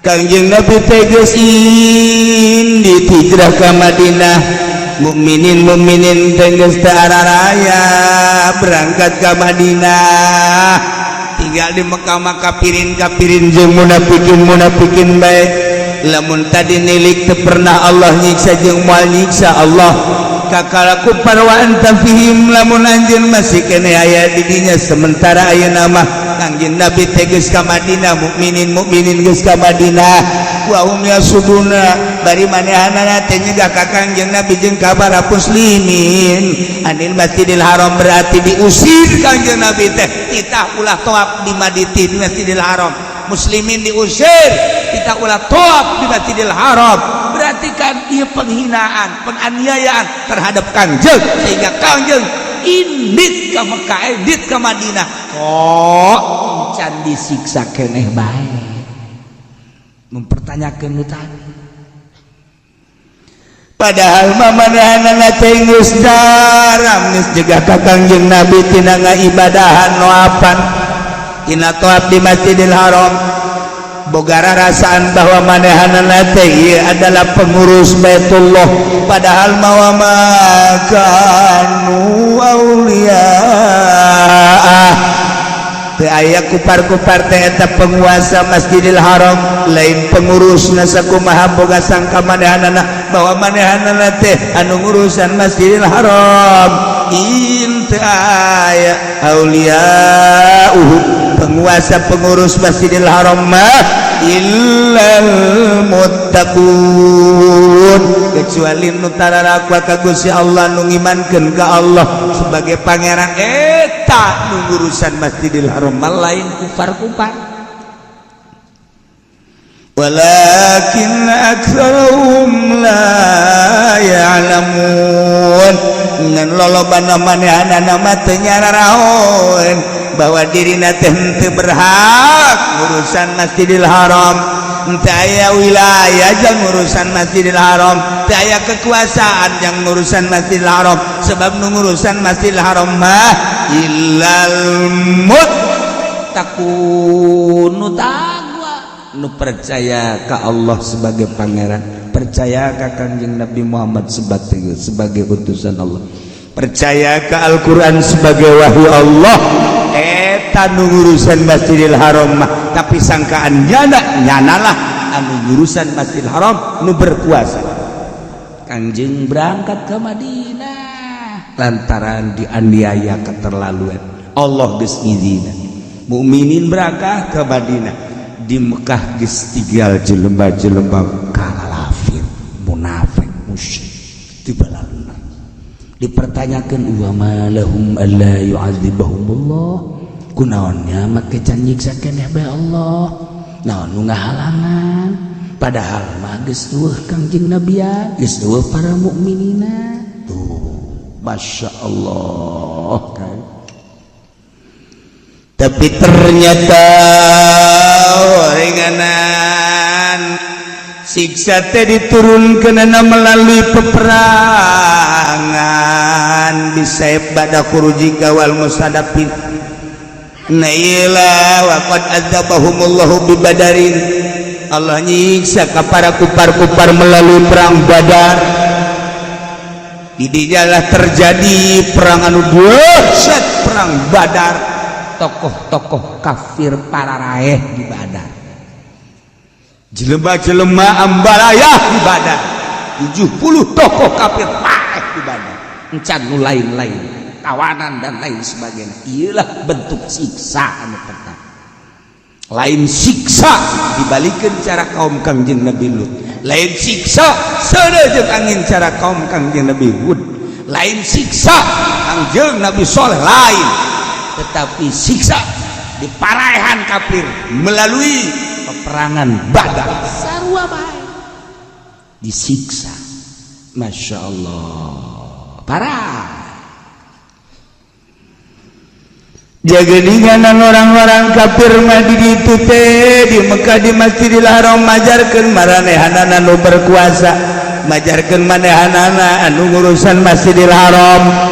Kangjeng Nabi teh geus indit hijrah ka Madinah. Mukminin mukminin teh geus teu araraya berangkat ka Madinah. Tinggal di Mekah mah kafirin kafirin jeung munafikin munafikin bae. Lamun tadi nilik teu pernah Allah nyiksa jeung moal nyiksa Allah kakala kupar wa anta fihim lamun anjeun masih keneh aya di dinya sementara ayeuna mah Kangjeng Nabi teh geus ka Madinah mukminin mukminin geus ka Madinah wa hum yasuduna bari manehanana teh nyegah ka Kangjeng Nabi jeung ka para muslimin anil Masjidil Haram berarti diusir Kangjeng Nabi teh kita ulah toab di Masjidil Haram muslimin diusir kita ulah toab di Masjidil Haram berarti kan ieu penghinaan penganiayaan terhadap Kangjeng sehingga Kangjeng indit ka Mekah indit ka Madinah kok can disiksa keneh bae mempertanyakan nu tadi padahal mamanehanana teh geus daram geus jegah ka Kangjeng Nabi tina ngaibadahan noapan tina toab di Masjidil Haram boga rarasaan bahwa manehanana teh ieu adalah pengurus Baitullah padahal mawa makanu auliya teu Teu aya kupar-kupar teh eta penguasa Masjidil Haram, lain pengurus sakumaha boga sangka manehanana bahwa manehanana teh anu ngurusan Masjidil Haram. Teu aya auliauhu, penguasa pengurus Masjidil Haram mah, illal muttaqun, kecuali nu tararakwa ka Gusti Allah, nu ngimankeun ka Allah sebagai pangeran. Eta nu ngurusan Masjidil Haram mah, lain kufar-kufar. Walakin aktsarahum la ya'lamun. Ngan lolobana manehanana mah teu nyararaon bahwa dirina teh henteu berhak urusan Masjidil Haram, henteu aya wilayah jang urusan Masjidil Haram, teu aya kekuasaan yang urusan Masjidil Haram, sebab nu ngurusan Masjidil Haram mah illal muttaqun, nu taqwa, nu percaya ka Allah sebagai pangeran, percaya ka Kanjeng Nabi Muhammad sebagai sebagai utusan Allah, percaya ke Al-Quran sebagai wahyu Allah. Eta nu ngurusan Masjidil Haram mah. Tapi sangkaan nyana, nyanalah anu ngurusan Masjidil Haram, nu berkuasa. Kanjeng berangkat ke Madinah lantaran dianiaya keterlaluan. Allah geus ngizinan mukminin berangkat ke Madinah. Di Mekah geus tinggal jelema-jelema kalalafir, munafik, musyrik. Tiba dipertanyakan, wa ma lahum alla yu'adzibahumullah, kunaonnya make can nyiksa keneh bae Allah, naon nu ngahalangan? Padahal mah geus eueuh Kangjeng Nabiya, geus eueuh para mukminina tuh. Masya Allah kan. Tapi ternyata ringanan siksa teh diturunkan melalui peperangan, bisa pada khurujika wal mustadafin naila wa qad adzabahumullahu bibadarin. Allah nyiksa ka para kupar-kupar melalui perang Badar. Di dialah terjadi perang anu dahsyat, perang Badar. Tokoh-tokoh kafir para raeh di Badar. Jelema-jelema ambalayah di Badar, 70 tokoh kafir paeh di Badar. Encan nu lain-lain, tawanan dan lain sebagainya. Iyalah bentuk siksa anu pertama. Lain siksa dibalikin cara kaum Kangjeng Nabi Lut, lain siksa seudeuh angin cara kaum Kangjeng Nabi Hud, lain siksa Kangjeng Nabi Soleh, lain, tetapi siksa di paraehan kafir melalui peperangan Badar. Sarua bae disiksa. Masya Allah, parah. Jageninganan orang-orang kafir mah di ditu teh, di Mekah, di Masjidil Haram, majarkeun maranehanana nu berkuasa, majarkeun manehanana anu ngurusan Masjidil Haram.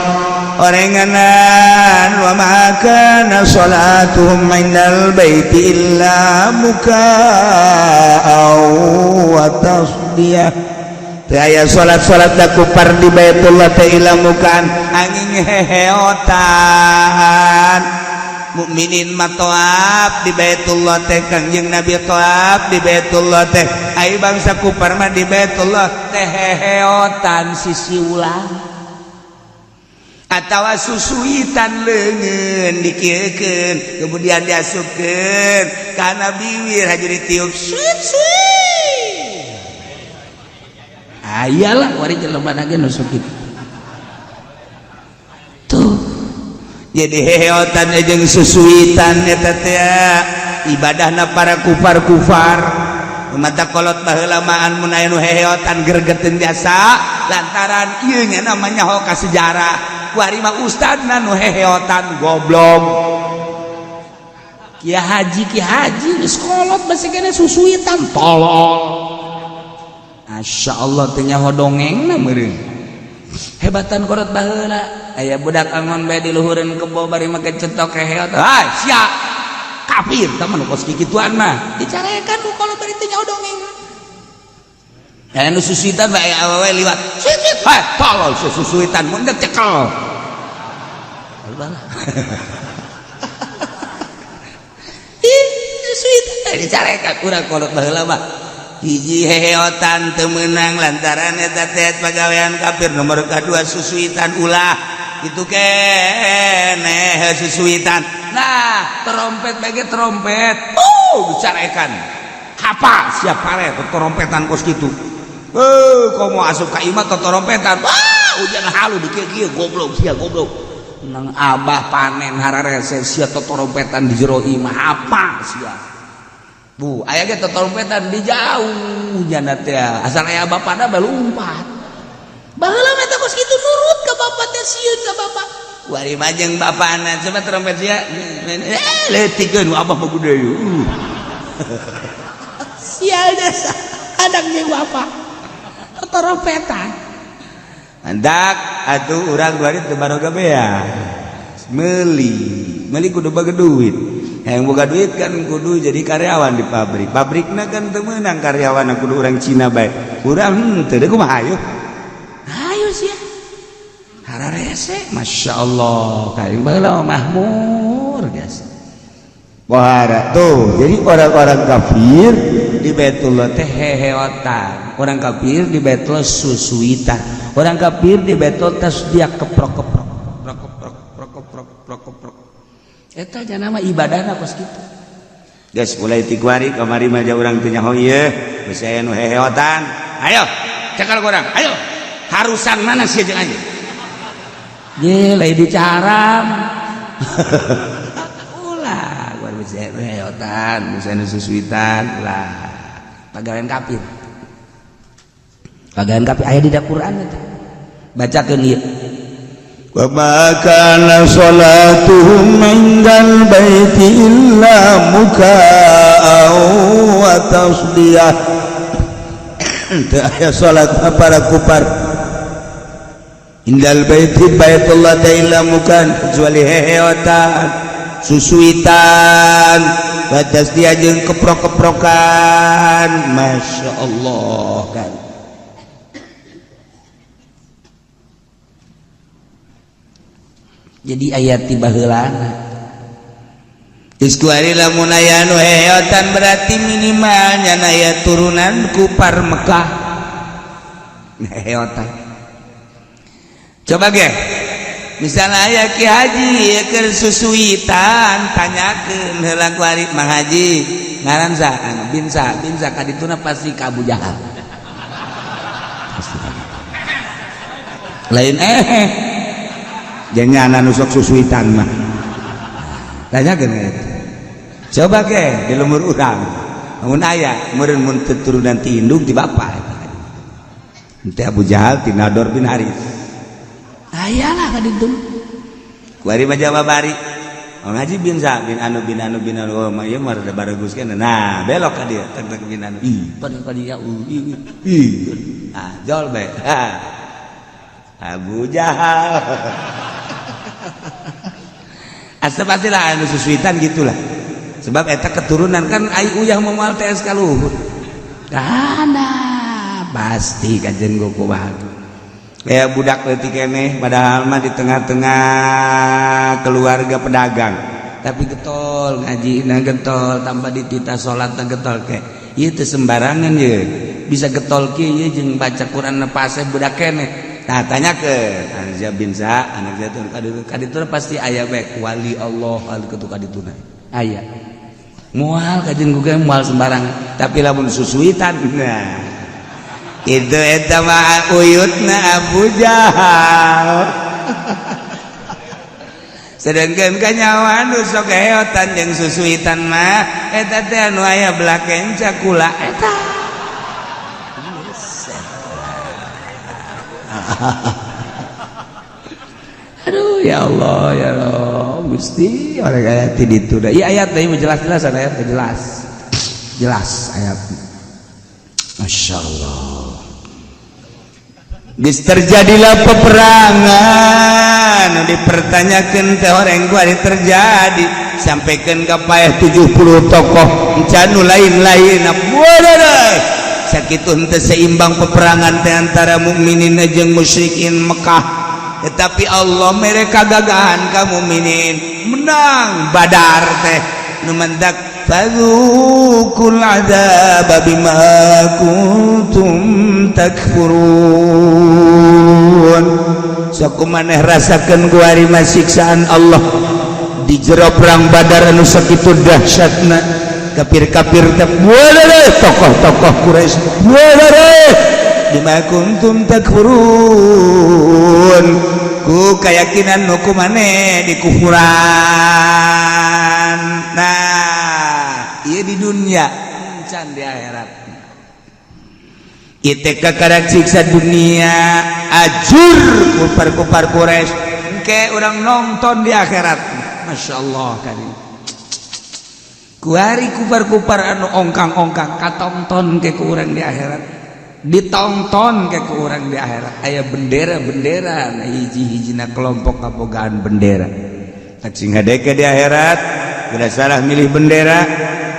Orenganan wa ma kana salatuhum indal baiti illa mukaa wa tasdiyah. Teu aya salat-salat da kupar di Baitullah teh illa mukaan, angin heheotan. Mukminin mah toaf di Baitullah teh, Kangjeng Nabi toaf di Baitullah teh, ai bangsa kupar mah di Baitullah teh heheotan, sisi ulang. Atawa susuitan leungeun dikieukeun, kemudian diasupkeun kana bibir, haju ditiup, suit suit. Ayalah wari jelema ge nu sok kitu tuh. Jadi heheotan jeung susuitan eta teh ibadahna para kufar-kufar. Mata kolot baheula mah mun aya nu heheotan gregeteun biasa, lantaran ieu nya namanya hoka sejarah. Kuari mah ustadna nu heheotan, goblok. Ki Haji, Ki Haji geus kolot masih kena susuitan, tolol. Masya Allah, teh nyaho dongengna meureun. Hebatan kolot baheula, aya budak angon bae diluhureun kebo bari make cetok, heheot. Ah, sia kafir tah mah, nu kos kikituan mah dicarekan ku kolot bari teu nyaho dongeng. Aya nu susuitan bae, awewe liwat, suit suit, ha tolol susuitan, mun deuk cekel. Dicarekan urang kolot baheula mah. Hiji, heheotan teu meunang lantaran eta teh pagawean kafir. Nomor kadua, susuitan ulah itu keneh susuitan. Nah, trompet bage trompet dicarekan. Apa siap pare trompetan kos kitu? Eh, komo asup ka imah trompetan. Wah, hujan halu di kieu, goblok sia, goblok. Nang abah panen hararese sia trompetan di jero imah, apa sia? Bu, aya ge trompetan di jauh nyana teh, asal aya bapana bae lumpat. Baheula mah teh kos kitu, nurut ka bapak teh, sieun ka bapak. Kuari mah jeung bapana, coba trompet sia. Eh, leutikeun abah mah gede. Sial desa anak jeung bapak trompetan. Mandak atuh urang kuari teu baroga bea. Meuli, meuli kudu boga duit. Yang boga duit kan kudu jadi karyawan di pabrik. Pabrikna kan teu meunang karyawan, kudu urang Cina bae. Urang henteu, kumaha ayo? Ayo sia. Hararese, Masya Allah, kayak baheula mahmur biasa. Bohara tuh, jadi orang-orang kafir di Baitullah teh heheotan. Orang kafir di Baitullah susuitan. Orang kafir di Baitullah tes dia keprok-keprok, keprok-keprok, keprok-keprok, keprok-keprok. Eta nama ibadahna kos kitu. Geus mulai ti kuari kamari mah urang teu nyaho ieu, geus aya nu heheotan. Ayo, cekal urang, ayo. Harusan mana sih jeung anjeun? Ye, lain dicaram. Ulah, gua bisa heheotan, bisa nu susuitan, ulah. Pagawean kafir. Pagawean kafir aya di Quran eta. Bacakeun ieu. وما كان صلاتهم عند البيت إلا مكاء وتصدية. Teu aya salat para kufar indal baiti baitullah teh illa mukaan, kecuali heheotan, susuitan, batas dia jeung keprok-keprokan. Masya Allah kan. Jadi ayat tiba heulana Geus kuari lamun aya nu heheotan berarti minimalnya aya turunan kupar Mekah heheotan. Coba ge misalnya aya Ki Haji keur susuitan, tanyakeun heula kuari, Mang Haji ngaran sa anu bin sa bin sa kadituna pasti ka Abu Jahal. Pasti. Lain janyana nu sok susuitan mah. Tanyakeun eta. Coba ge di lemur urang mun aya meureun mun teu turunan ti indung ti bapa eta. Teh Abu Jahal ti Nador bin Haris. Aya lah kaditu. Kuari mah jawab bari. Mang Haji bin sa bin anu bin anu bin anu, oh mah ieu mah rada bagus kan. Nah, belok ka dieu tag tag bin anu. Ih, pan ka dieu ih ih. Ah, jol bae. Abu Jahal. Asa pastilah anu susuitan gitulah. Sebab eta keturunan kan ai uyah moal TS ka luhur. Kana pasti kajen goku bahagia. Kayak budak leutik keneh padahal mah di tengah-tengah keluarga pedagang. Tapi getol ngaji na getol, tambah ditita salat na getol ke. Ieu teu sembarangan ye. Bisa getol kieu ye jeung baca Quran na pase budak keneh. Nah, tanya ke anak bin sa anak jatun kaditu pasti aya bae wali Allah al ketu kadituna. Aya. Moal kajen guge moal sembarangan. Tapi lamun susuitan, nah itu eta mah uyutna Abu Jahal. Sedangkan kanyawan nu sok heotan jeung susuitan mah eta teh anu aya belah kenca kula eta. Aduh ya Allah, ya Allah Gusti, orang ayat itu dah. Iya, ayat teh jelas-jelas, ayat jelas. Jelas ayat. Masya Allah. Geus terjadilah peperangan, dipertanyakan teh orang gua terjadi sampaikan ke payah 70 tokoh encanu lain-lain. Sakitu henteu seimbang peperangan teh antara mukminin jeung musyrikin Mekah, tetapi Allah mereka gagahan ka mukminin menang Badar teh nu mendak. Fadzuqul adzaba bima kuntum takfurun. Sok maneh rasakeun kuari mah siksaan Allah di jero perang Badar anu sakitu dahsyatna. Kafir-kafir teh, tokoh-tokoh Quraisy, bima kuntum takfurun, ku keyakinan nu ku maneh dikufuran. Nah, ieu di dunia, can di akhirat. ITK karak siksa dunia ajur kupar-kupar Quraisy. Engke urang nonton di akhirat, Masya Allah, kali kuari kupar-kupar anu ongkang-ongkang katonton ke ku urang di akhirat, ditonton ke ku urang di akhirat. Aya bendera-bendera, nah, hiji-hijina kelompok kabogaan bendera. Tak sing hadeke di akhirat udah salah milih bendera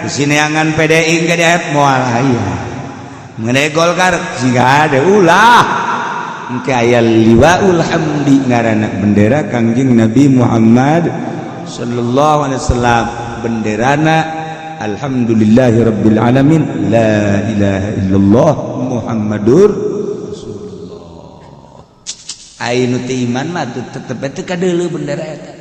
di sini, angan PDI ke di akhirat moal aya. Mengenai Golkar jika ada ulah, engke aya Liwaul Hamdi ngaranna, bendera Kangjeng Nabi Muhammad sallallahu alaihi wasallam, benderana alhamdulillahirabbil alamin, la ilaha illallah Muhammadur Rasulullah. Ayo, nu teu iman mah tuh tetep teu kadeuleu bendera eta.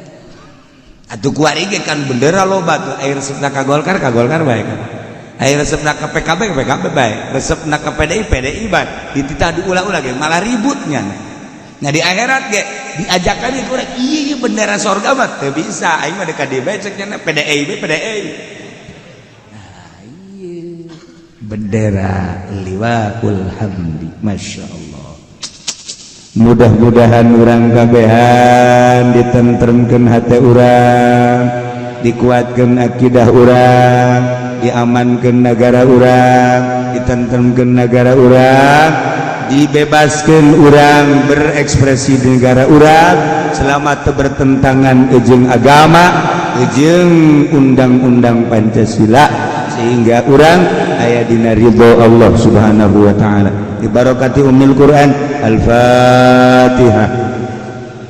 Atuh kuari ge kan bendera loba tuh. Aya resepna ka Golkar, ka Golkar bae kan. Aya resepna ka PKB, ka PKB bae. Resepna ka PDI, PDI bae. Dititah diulah-ulah ge malah ributnya. Nah, di akhirat ge diajakan ge kurang iya bendera sorga mah teu bisa, aing mah ka dieu bae cek nya, PDI PDI. Nah, iya bendera Liwaul Hamdi, Masya Allah. Mudah-mudahan urang kabehan ditentremkeun hati urang, dikuatkan akidah urang, diamankan negara urang, ditentremkeun negara urang, dibebaskan urang berekspresi di negara urang selama teu bertentangan jeung agama jeung undang-undang Pancasila, sehingga urang aya dina ridho Allah Subhanahu wa taala. Dibarokati Ummul Quran. Al-Fatihah.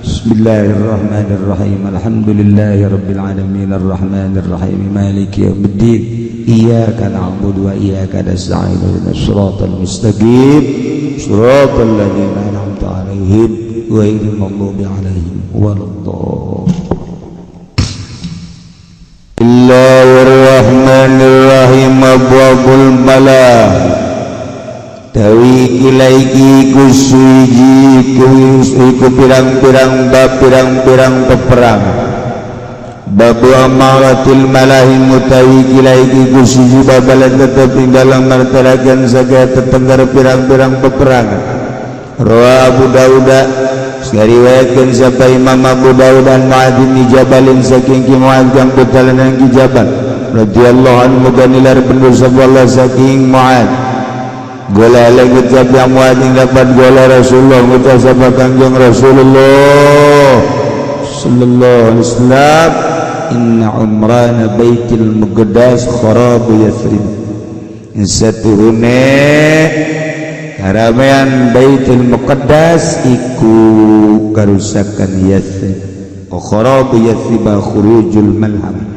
Bismillahirrahmanirrahim. Alhamdulillahirabbil alamin, arrahmanirrahim, maliki yaumiddin, iyyaka na'budu wa iyyaka nasta'in, ihdinas siratal mustaqim, siratal ladzina an'amta 'alaihim, ghairil maghdubi 'alaihim waladdallin. Bismillahirrahmanirrahim. Abwabul Malahim. Tawi kilaiki kusuiji iku pirang-pirang bab, pirang-pirang peperang. Babu amaratil malahim utawi kilaiki kusuji babalan tetep ing dalam martarakan sagaya tetenggar pirang-pirang peperangan. Rawa Abu Dawud, ngariwayatkeun siapa Imam Abu Dawud, an Muadz bin Jabalin saking Ki Muadz kang putalanan Ki Jabal radhiyallahu anhu, muga nilar bendu sapa Allah saking Muadz. Gola lagi ngucap yang Muadz ing dapat gola Rasulullah, ngucap sapa Kangjeng Rasulullah sallallahu alaihi wasallam, inna umrana Baitul Muqaddas kharabu Yathrib, satuhune karamean Baitul Muqaddas iku karusakan Yathrib, wa kharabu Yathrib khurujul malham,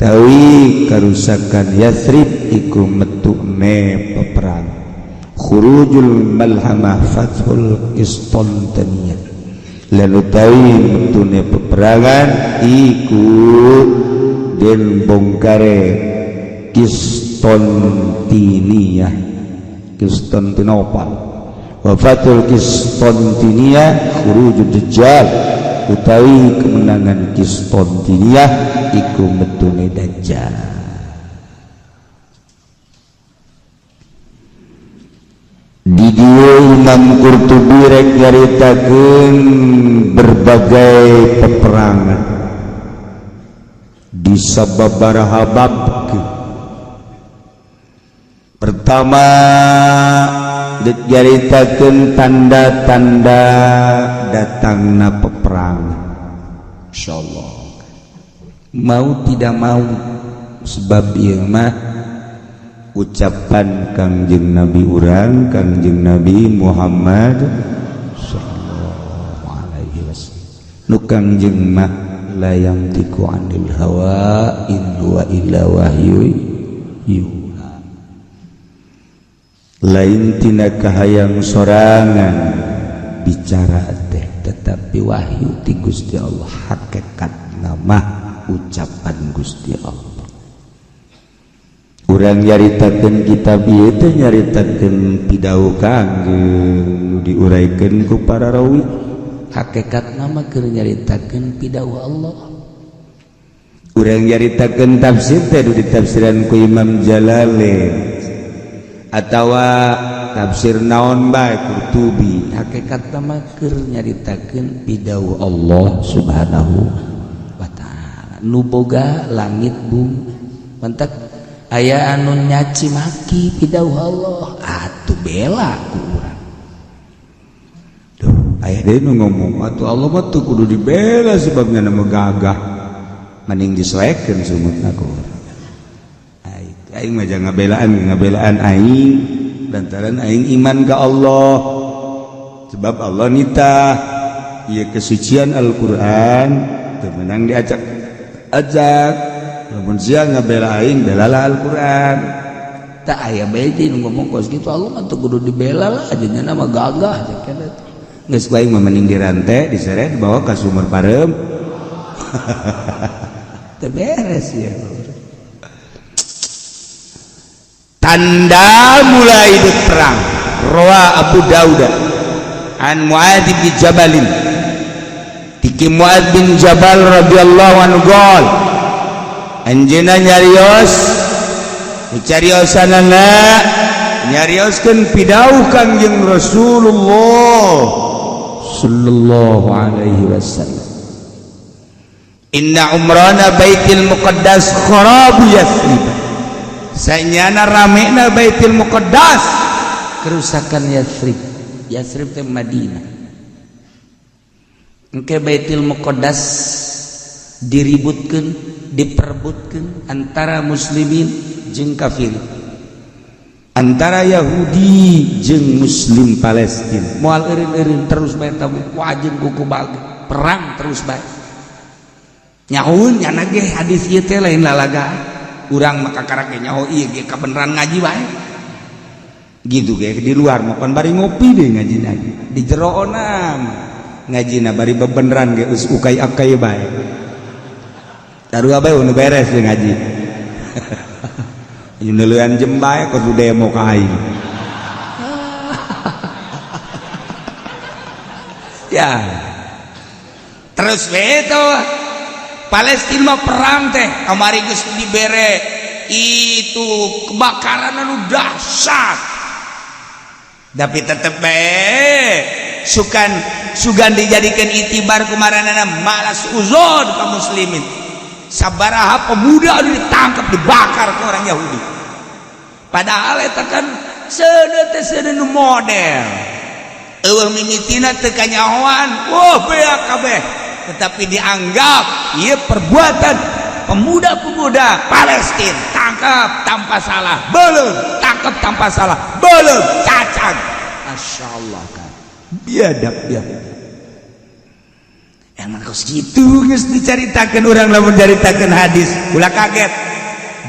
tawi karusakan Yathrib iku metune peperang. Khurujul malhamah fathul Qistontiniyah, lalu tawi metune peperangan iku den bongkare Qistontiniyah, Konstantinopel. Wafatul Qistontiniyah khurujud Dajjal, utawi kemenangan Qistontiniyah iku metune Dajjal. Di dieu Imam Qurtubi rek nyaritakeun berbagai peperangan di sababaraha bab. Pertama, dicaritakeun tanda-tanda datangna peperangan. Insyaallah mau tidak mau, sebab ieu mah ucapan Kangjeng Nabi urang, Kangjeng Nabi Muhammad sallallahu alaihi wasallam, nu Kangjeng mah La yantiqu anil hawa in huwa illa wahyu yuha. Lain tina kahayang sorangan bicara teh, tetapi wahyu ti Gusti Allah. Hakikat nama ucapan Gusti Allah. Urang nyaritakeun kitab ieu teh nyaritakeun pidawuh Kangjeng nu diuraikeun ku para rawi. Hakikat nama keur nyaritakeun pidawuh Allah. Urang nyaritakeun tafsir teh nu ditafsiran ku Imam Jalalain atawa tafsir naon bae, Qurtubi. Hakikat nama keur nyaritakeun pidawuh Allah Subhanahu wa Ta'ala nu boga langit bumi. Mantak aya anu nyaci maki pidawuh Allah, atuh bela ku urang. Duh, aya deui nu ngomong atuh Allah mah teu kudu dibela sebabnya nama gagah, mending disoekeun sumutna ku urang. Aing mah jangan ngabelaan, ngabelaan aing lantaran aing iman ka Allah, sebab Allah nitah ieu kesucian Al-Qur'an teu meunang diacak acak. Lamun sia ngabela aing, belalah Al-Qur'an. Tak aya bae nu ngomong kos kitu, Allah mah teu kudu dibela lah, nya mah gagah cek eta. Geus, ku aing mah mending dirante, diseret, dibawa ka sumur pareum. Teu beres ya. Tanda mulai perang. Rawa Abu Dawud an Muadz bin Jabalin, tiki Muadz bin Jabal radhiyallahu anhu qol, anjeunna nyarios, cariosanana nyarioskeun pidawuh Kangjeng Rasulullah sallallahu alaihi wasallam. Inna umrana Baitil Muqaddas kharabu Yathrib. Sanyana ramena Baitil Muqaddas kerusakan Yathrib. Yathrib teh Madinah. Engke Baitil Muqaddas diributkeun, diperebutkeun antara muslimin jeung kafir, antara Yahudi jeung Muslim Palestina. Moal eureun-eureun, terus bae wajib kuku bagi perang terus bae. Nyahoeun nyana ge hadis ieu teh lain lalaga urang, maka karak ge nyaho ieu ge kabeneran ngaji bae gitu ge. Di luar mah pan bari ngopi deh ngaji di jeroona ngajina bari bebeneran ge geus ukai akai bae, sarua bae nu beres ge ngaji. Nuluyan jem bae kudu demo ka aing. Ya, terus we Palestina mah perang teh kamari geus dibere itu kebakaran anu dahsyat, tapi tetep bae sukan sugan dijadikan itibar kumaranana malas uzon ka muslimin. Sabaraha pemuda anu ditangkap, dibakar ke orang Yahudi, padahal eta kan seuneu teh seuneu nu model eueuh mimitina teu kanyahoan, wah beak kabeh, tetapi dianggap ieu perbuatan pemuda-pemuda Palestina tangkap tanpa salah, belum tangkap tanpa salah, belum cacang. Masya Allah kan. Biadab ya. Emang kos gitu geus dicaritakeun urang. Lamun caritakeun hadis ulah kaget.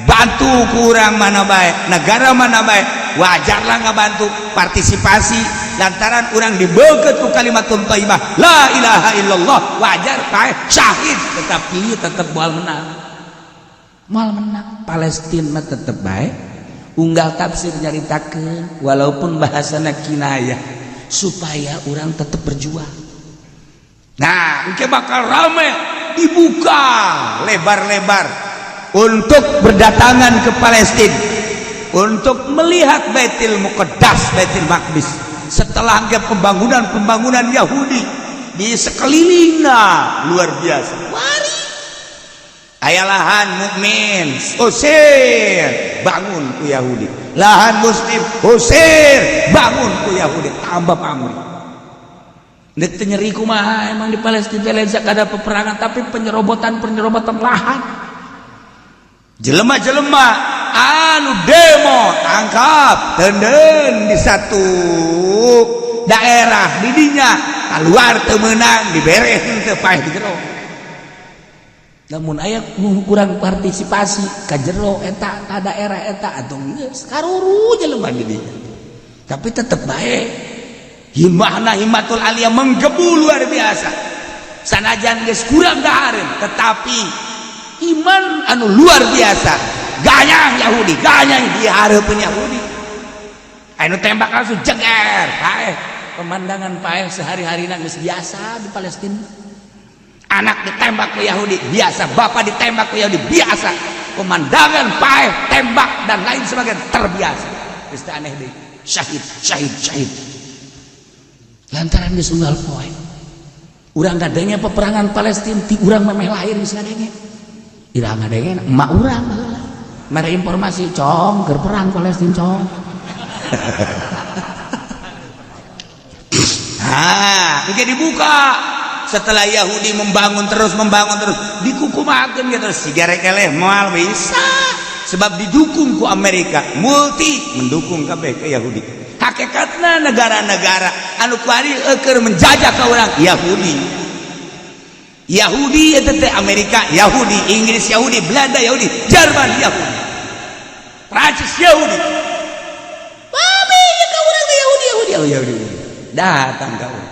Bantu kurang mana bae, negara mana bae, wajarlah ngabantu partisipasi lantaran urang dibeukeut ku kalimatun thayyibah la ilaha illallah, wajar bae syahid, tetapi tetep moal menang, moal menang Palestina mah tetep bae. Unggal tafsir nyaritakeun walaupun bahasana kinayah supaya orang tetap berjuang. Nah, engke bakal rame dibuka lebar-lebar untuk berdatangan ke Palestina untuk melihat Baitul Muqaddas, Baitul Maqdis. Setelah ke pembangunan-pembangunan Yahudi di sekelilingnya luar biasa. Mari aya lahan mukmin usir, bangun ku Yahudi. Lahan muslim usir, bangun ku Yahudi, tambah pamrih. Nek teu nyeri kumaha emang di Palestina lain sakada peperangan, tapi penyerobotan-penyerobotan lahan. Jelema-jelema anu demo tangkap, tenden di satu daerah didinya keluar teu meunang, dibere henteu, paeh di jero. Namun aya kurang partisipasi ka jero eta, ka daerah eta, atau geus karuru jelema di dinya. Tapi tetep bae himmahna, himmatul aliyah menggebu luar biasa. Sanajan geus kurang dahareun, tetapi iman anu luar biasa. Ganyang Yahudi, ganyang di hareupeun Yahudi. Anu tembak langsung jeger, paeh. Pemandangan paeh sehari-hari geus biasa di Palestina. Anak ditembak ke Yahudi biasa, bapak ditembak ke Yahudi biasa. Pemandangan paeh, tembak dan lain sebagainya terbiasa. Geus teu aneh deui. Syahid, syahid, syahid. Lantaran geus unggal poe. Urang ngadenge peperangan Palestina ti urang memeh lahir geus ngadenge. Ira ngadenge emak urang baheula. Mere informasi, "Cong, keur perang Palestina, Cong." Nah, engke dibuka. Setelah Yahudi membangun terus dikukumakeun gitu siga rek eleh moal bisa, sebab didukung ku Amerika, multi mendukung kabeh ke Yahudi. Hakikatna negara-negara anu kuari keur menjajah ka urang Yahudi. Yahudi eta teh Amerika Yahudi, Inggris Yahudi, Belanda Yahudi, Jerman Yahudi, Prancis Yahudi. Babe ka urang teh Yahudi, Yahudi, Yahudi, Yahudi. Datang ka urang.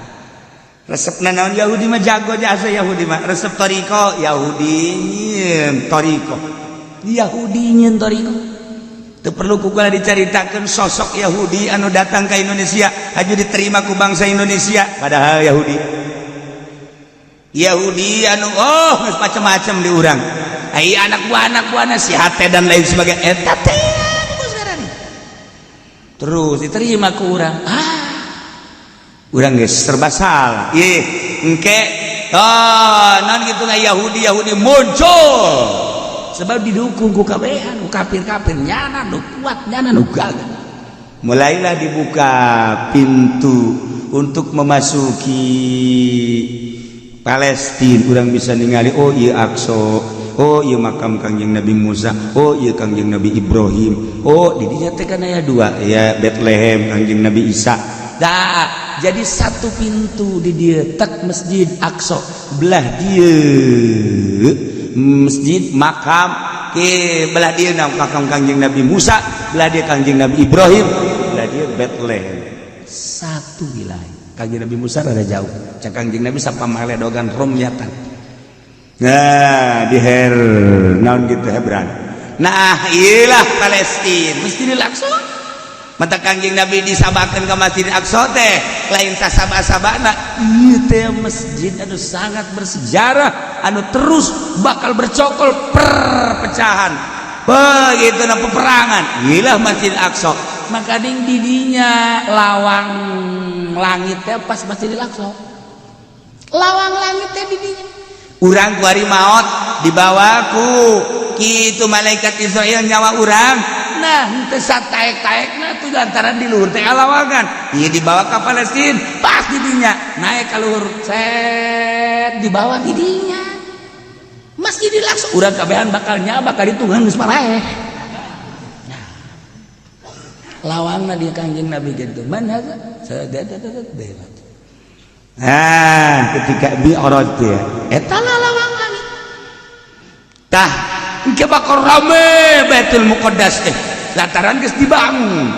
Resepna naon? Yahudi mah jago jasa. Yahudi mah resep toriko. Yahudi nyieun toriko, Yahudi nyieun toriko. Teu perlu ku kula dicaritakeun sosok Yahudi anu datang ke Indonesia haju diterima ku bangsa Indonesia, padahal Yahudi. Yahudi anu, oh, geus macam-macam di urang. Ai anak buah, anak buahna si hate dan lain sebagainya, eta teh terus diterima ku urang. Ah, urang geus serba salah. Ih, engke, oh, non gitu nggak, Yahudi Yahudi muncul sebab didukung ku kabehan, ku kafir-kafir, nyana nu kuat, nyana nu gagah. Mulailah dibuka pintu untuk memasuki Palestina. Urang bisa ningali, oh iya Aqsa, oh iya makam Kangjeng Nabi Musa, oh iya Kangjeng Nabi Ibrahim, oh di dinya teh kan aya dua ya, Bethlehem Kangjeng Nabi Isa. Dah jadi satu pintu di dia tek Masjid Aqsa. Belah dia masjid makam ke belah dia makam Kangjeng Nabi Musa, belah dia Kangjeng Nabi Ibrahim, belah dia Bethlehem. Satu wilayah. Kangjeng Nabi Musa rada jauh, cek Kangjeng Nabi sapamaledogan romyatan. Nah, di her naon gitu, Hebran. Nah, iyalah Palestina. Masjidil Aqsa. Mata Kangjeng Nabi disabakeun ke Masjid Aqsa teh lain sasaba-sabana. Ieu teh masjid anu sangat bersejarah, anu terus bakal bercokol perpecahan, begitu na peperangan. Iyalah Masjid Aqsa. Maka ding didinya lawang langit teh pas Masjidil Aqsa, lawang langit teh didinya. Urang kuari maot dibawa ku kitu malaikat Israel nyawa urang. Nah, henteu sataek-taekna tuh lantaran di luhur teh lawangan, ieu dibawa ke Palestina pas didinya naik ka luhur, set, dibawa didinya Masjidil Aqsa. Urang kabehan bakal nyaba ka ditu geus paraeh. Nah, lawangna di Kangjeng Nabi gitu, man hadza. Nah, ketika mi'raj ya eta lah lawang langit. Tah, engke bakal rame Baitul Muqaddas teh lantaran geus dibangun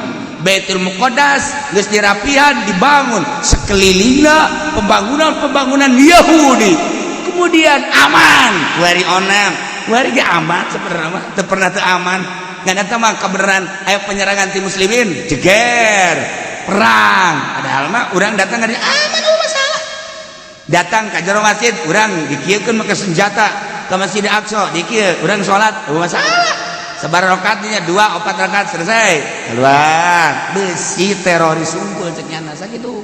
Baitul Muqaddas, geus dirapihan, dibangun sekelilingna pembangunan-pembangunan Yahudi. Kemudian aman kuari, onam kuari ge aman. Sebenarnya mah teu pernah teu aman, ngan eta mah kebenaran. Aya penyerangan ti muslimin, jeger perang, padahal mah urang datang ka dieu aman, oh masalah. Datang ka jero masjid urang dikieukeun make senjata, ke Masjid Aqsa dikieu, urang salat, oh masalah. Sabar rakaatnya, dua opat rakaat, selesai, keluar. Besi teroris unggul cek nyana sakitu.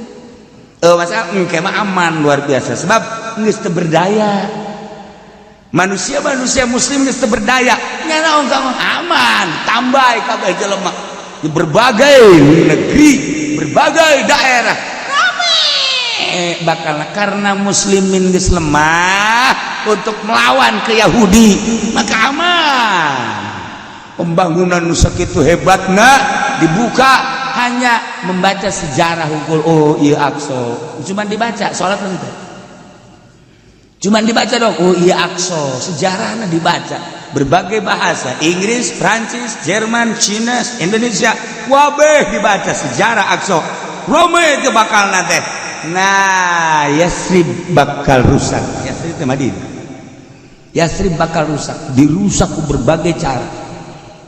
Eh, masalah engke mah aman luar biasa, sebab geus teu berdaya manusia-manusia muslim, geus teu berdaya nyana ongkang aman. Tambah kabeh jelema di berbagai negeri, berbagai daerah rame bakal karena muslimin geus lemah untuk melawan ke Yahudi, maka aman. Pembangunan nu sakitu hebatna dibuka. Hanya membaca sejarah hungkul, oh iya Aqsa, cuma dibaca, sholat henteu. Cuman dibaca dong. Oh iya, Aqsa, sejarahnya dibaca berbagai bahasa, Inggris, Prancis, Jerman, Cina, Indonesia, wabeh dibaca sejarah Aqsa. Rame itu bakal nanti. Nah, Yasrib bakal rusak. Yasrib itu Madinah. Yasrib bakal rusak, dirusak ku berbagai cara,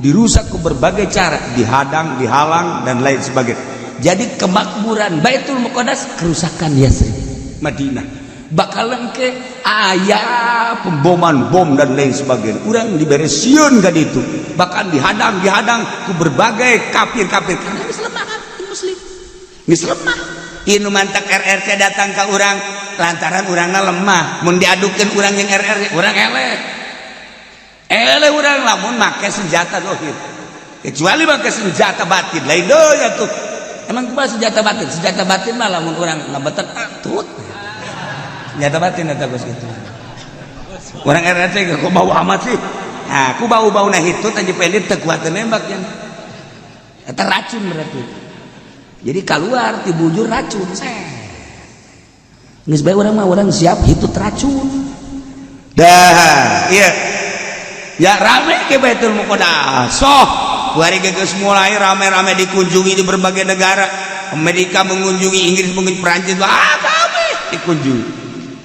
dirusak ku berbagai cara, dihadang, dihalang, dan lain sebagainya. Jadi kemakmuran Baitul Muqaddas, kerusakan Yasrib Madinah, bakalan ke aya pemboman bom dan lain sebagainya. Urang diberesion kan itu, bahkan dihadang, dihadang ku berbagai kafir-kafir karena geus lemah kan muslim. Geus lemah. Inu mantak RRC datang ke urang lantaran urangna lemah. Mun diadukeun urang yang RRC, urang eleh, eleh urang lamun make senjata dohir, kecuali make senjata batin lain deui atuh. Emang kumaha senjata batin? Senjata batin mah lamun urang ngabetek atut senjata batin eta geus kitu. Urang RRC kok bau amat sih? Nah, ku bau-bau nah hitut aja pendek teu kuat nembak nya. Eta racun berarti. Jadi keluar ti bujur racun. Geus bae urang mah, urang siap hitut racun. Dah, iya. Ya rame ke Baitul Muqaddas. Soh, kuari geus mulai rame-rame dikunjungi di berbagai negara. Amerika mengunjungi, Inggris mengunjungi, Prancis, wah rame dikunjungi.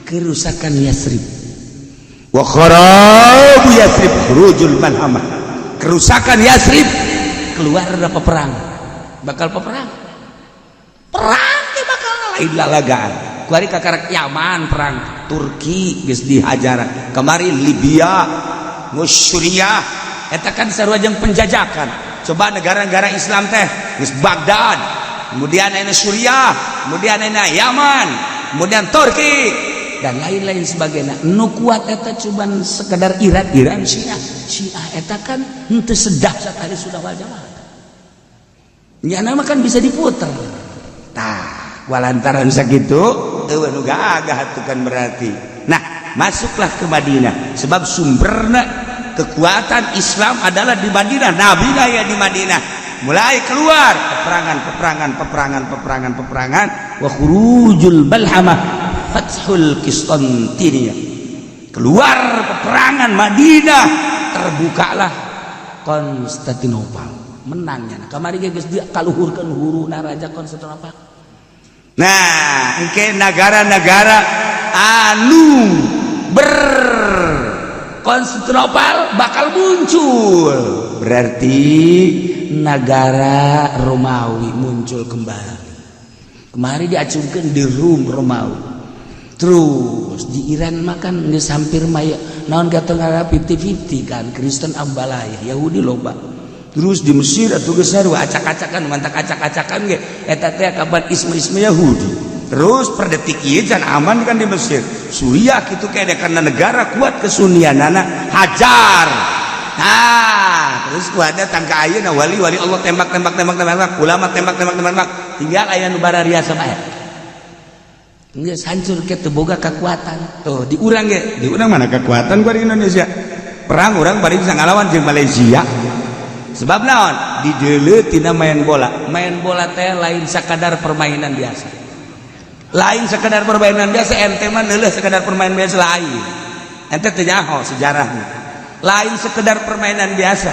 Kerusakan Yasrib. Wa kharabu Yasrib khurujul malhamah. Kerusakan Yasrib keluar ada peperang. Bakal peperang. Perang ke bakal lain lalagaan. Kuari kakarak Yaman perang. Turki geus dihajar. Kemarin Libya, Suriah, eta kan sarua jeung penjajakan. Coba negara-negara Islam teh geus Baghdad, kemudian ayeuna Suriah, kemudian ayeuna Yaman, kemudian Turki dan lain-lain sebagainya. Nu kuat eta cuman sekedar Iran, Iran Syiah. Syiah eta kan henteu sedahsyat ahli sunnah wal jamaah. Nyana mah kan bisa diputer. Tah, walantaran sakitu eueuh nu gagah atuh kan berarti. Nah, masuklah ke Madinah sebab sumberna kekuatan Islam adalah di Madinah. Nabi ya di Madinah. Mulai keluar peperangan, peperangan, peperangan, peperangan, peperangan, wa khurujul balhamah fathul Qistintiniyah. Keluar peperangan Madinah, terbukalah Konstantinopel, menangnya. Kamari ge geus dikaluhurkeun huruna raja Konstantinopel. Nah, engke negara-negara anu ber Konstantinopel bakal muncul, berarti negara Romawi muncul kembali. Kemarin diacungkan di Rum Romawi. Terus di Iran makan geus hampir maya naon kata ngaran 50-50 kan, Kristen ambalaya, Yahudi loba. Terus di Mesir atuh geus sarua. Acak-acakan, mantak acak-acakan ge eta teh kapan isme-isme Yahudi. Terus per detik ieu can aman kan di Mesir, Suriah gitu kayak karena negara kuat kesunianana hajar. Nah, terus ku ada tangka ayeuna wali-wali Allah tembak, tembak, tembak, tembak, ulama tembak, tembak, tembak, tembak, tinggal aya nu bararia sama geus hancur ke teu boga kekuatan tuh. Di urang ge, di urang mana kekuatan gua di Indonesia? Perang urang bari bisa ngalawan jeung Malaysia. Sebab naon? Di deuleu tina main bola. Main bola teh lain sakadar permainan biasa, lain sekedar permainan biasa. Ente mah neuleuh sekedar permainan biasa, lain. Ente teu nyaho sejarahnya. Lain sekedar permainan biasa.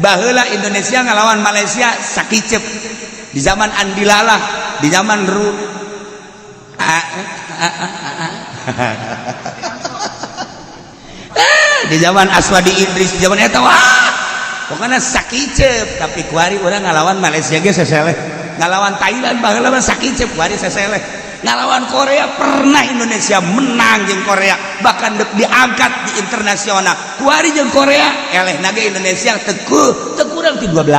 Baheula Indonesia ngalawan Malaysia sakicep di zaman Andi Lala, di zaman Ru ah, ah, ah, ah, ah. Di zaman Aswadi Idris, di zaman eta, wah pokoknya sakicep. Tapi kuari urang ngalawan Malaysia ge seseleh, ngalawan Thailand baheula mah sakicep, kuari seseleh. Ngalawan Korea, pernah Indonesia menang jeung Korea, bahkan dek diangkat di internasional. Kuari jeung Korea eleh naga Indonesia teku teu kurang ti 12.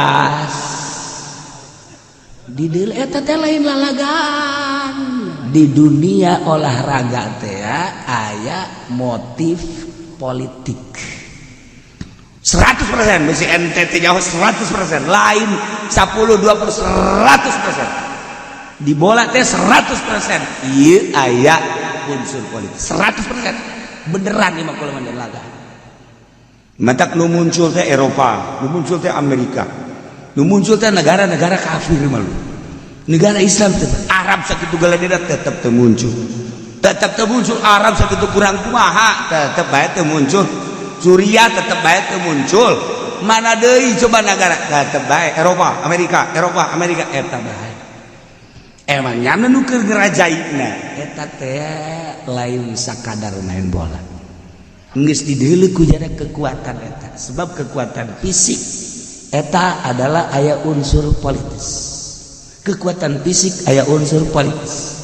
Di deul eta teh lain lalagan. Di dunia olahraga teh aya motif politik. 100% mesti NTT jauh 100%, lain 10 20, 100%. Di bola teh 100% iya aya unsur politik 100% beneran nih mah kalau main laga. Matak nu muncul teh Eropa, nu muncul teh Amerika, nu muncul teh negara-negara kafir. Malu negara Islam teh Arab sakitu galadina tetep teu muncul. Tetap teu muncul Arab sakitu kurang kumaha, tetep bae teu muncul. Suriah tetep bae teu muncul. Mana deui coba negara, tetep bae Eropa, Amerika, Eropa, Amerika eta bae. Emang nyana nu keur ngerajaina eta teh lain sakadar main bola. Geus dideuleu ku jara kekuatan eta, sebab kekuatan fisik eta adalah aya unsur politis. Kekuatan fisik aya unsur politis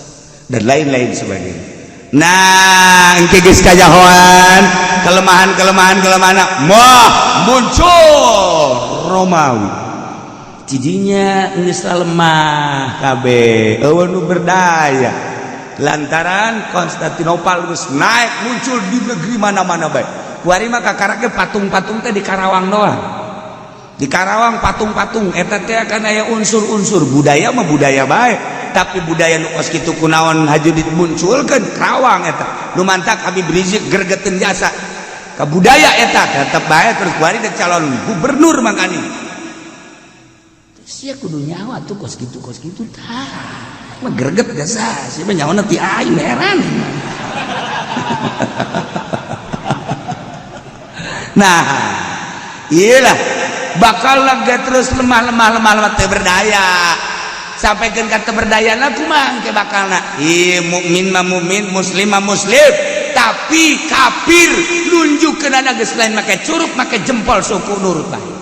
dan lain-lain sebagainya. Nah, engke geus kajahoan kelemahan-kelemahan kelemahan, wah, muncul Romawi. Cidinya geus lemah kabeh, euweuh nu berdaya lantaran Konstantinopel geus naik, muncul di negeri mana-mana bae. Kuari mah kakarake patung-patung teh di Karawang doang. Di Karawang patung-patung eta teh akan aya unsur-unsur budaya mah budaya bae, tapi budaya nu kos kitu kunaon haju dimunculkeun Karawang eta nu mantak Habib Rizik gregeteun jasa ka budaya eta tetep bae. Terus kuari dek calon gubernur, mangkani sia kudu nyawa tuh kos kitu, kos kitu tah mah greget jasa sia mah nyawana ti aing, heran. Nah, iyalah, bakal lega terus lemah, lemah, lemah, lemah, teu berdaya sampai ke kata berdaya kumaha engke bakalna. Ih, mukmin mah mukmin, muslim mah muslim, tapi kafir nunjukkeun geus lain make curug, make jempol suku nurut bae.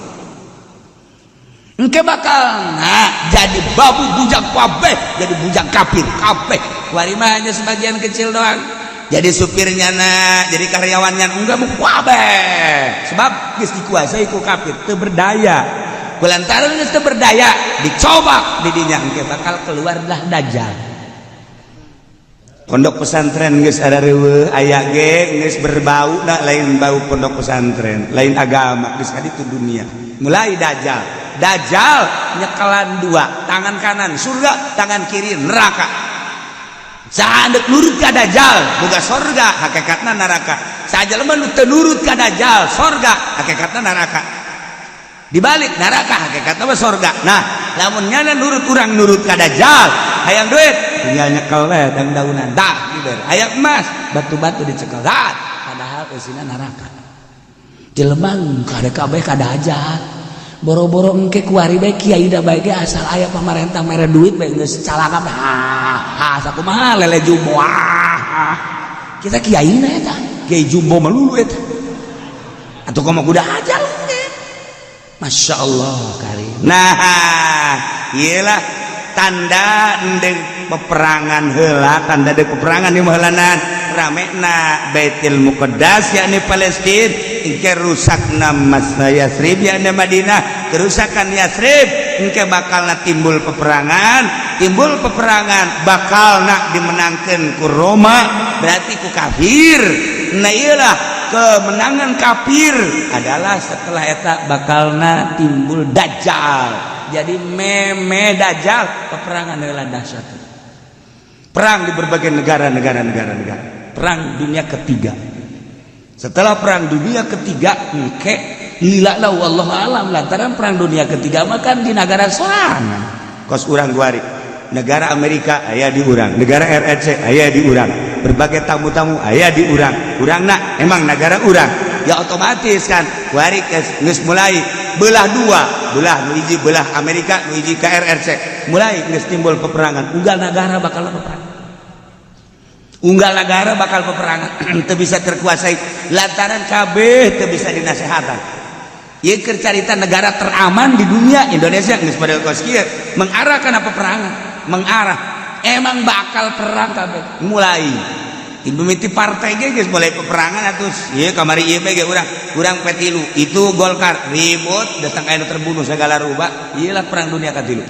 Engke bakal nah jadi babu bujang kabeh, jadi bujang kafir kabeh. Kuari mah hanya sebagian kecil doang jadi supirnya na, jadi karyawannya enggak mau kabeh, sebab geus dikuasai ku kafir, teu berdaya. Kulantaran geus teu berdaya dicoba di dinya, engke bakal keluarlah dajjal. Pondok pesantren geus ada reueuh, aya ge geus berbau na lain bau pondok pesantren, lain agama, geus ka ditu dunia. Mulai dajjal. Dajjal nyekelan dua, tangan kanan surga, tangan kiri neraka. Saandek nurut ka dajjal boga sorga, hakikatna neraka. Sajelema nu teu nurut ka dajjal sorga, hakikatna neraka. Dibalik, neraka hakikatna mah sorga. Nah, lamun nyana nurut, urang nurut ka dajjal, hayang duit tinggal nyekel we dang-daunan dah giber, hayang emas batu-batu dicekel dah, Padahal eusina neraka. Jelema kade kabeh ka dajjal, boro-boro engke kuari bae kiai da bae ge asal aya pamarentah mere duit bae geus calakap. Ha ha, sakumaha lele jumbo, ah, kita kiai na eta kiai jumbo melulu eta atuh komo kuda aja. Masya Allah karim. Nah, iyalah tanda endek peperangan heula, tanda dek peperangan di heulanan ramena Baitul Muqaddas yakni Palestina, engke rusakna Mas Yasrib yakni Madinah. Kerusakan Yasrib engke bakalna timbul peperangan, timbul peperangan bakalna dimenangkeun ku Roma, berarti ku kafir. Nah, iyalah, kemenangan kafir adalah setelah eta bakalna timbul dajjal. Jadi meme dajjal peperangan adalah dahsyat. Perang di berbagai negara, negara, negara, negara. Perang dunia ketiga. Setelah perang dunia ketiga engke lila lah, wallahu alam, lantaran perang dunia ketiga mah kan di negara sorangan. Kos urang kuari, negara Amerika aya di urang, negara RRC aya di urang, berbagai tamu-tamu aya di urang, urang nak emang negara urang ya, otomatis kan kuari geus mulai belah dua, belah nu hiji belah Amerika, nu hiji ka RRC, mulai geus timbul peperangan. Unggal negara bakal peperangan, unggal negara bakal peperangan, teu bisa terkuasai lantaran kabeh teu bisa dinasehatan. Ieu keur carita negara teraman di dunia, Indonesia geus model kos kieu mengarah kana peperangan, mengarah emang bakal perang kabeh. Mulai mimiti partai ge geus mulai peperangan atuh. Ieu kamari ieu ge urang urang P3, itu Golkar, ribut, datang aya nu terbunuh segala rupa. Ieulah perang dunia katilu.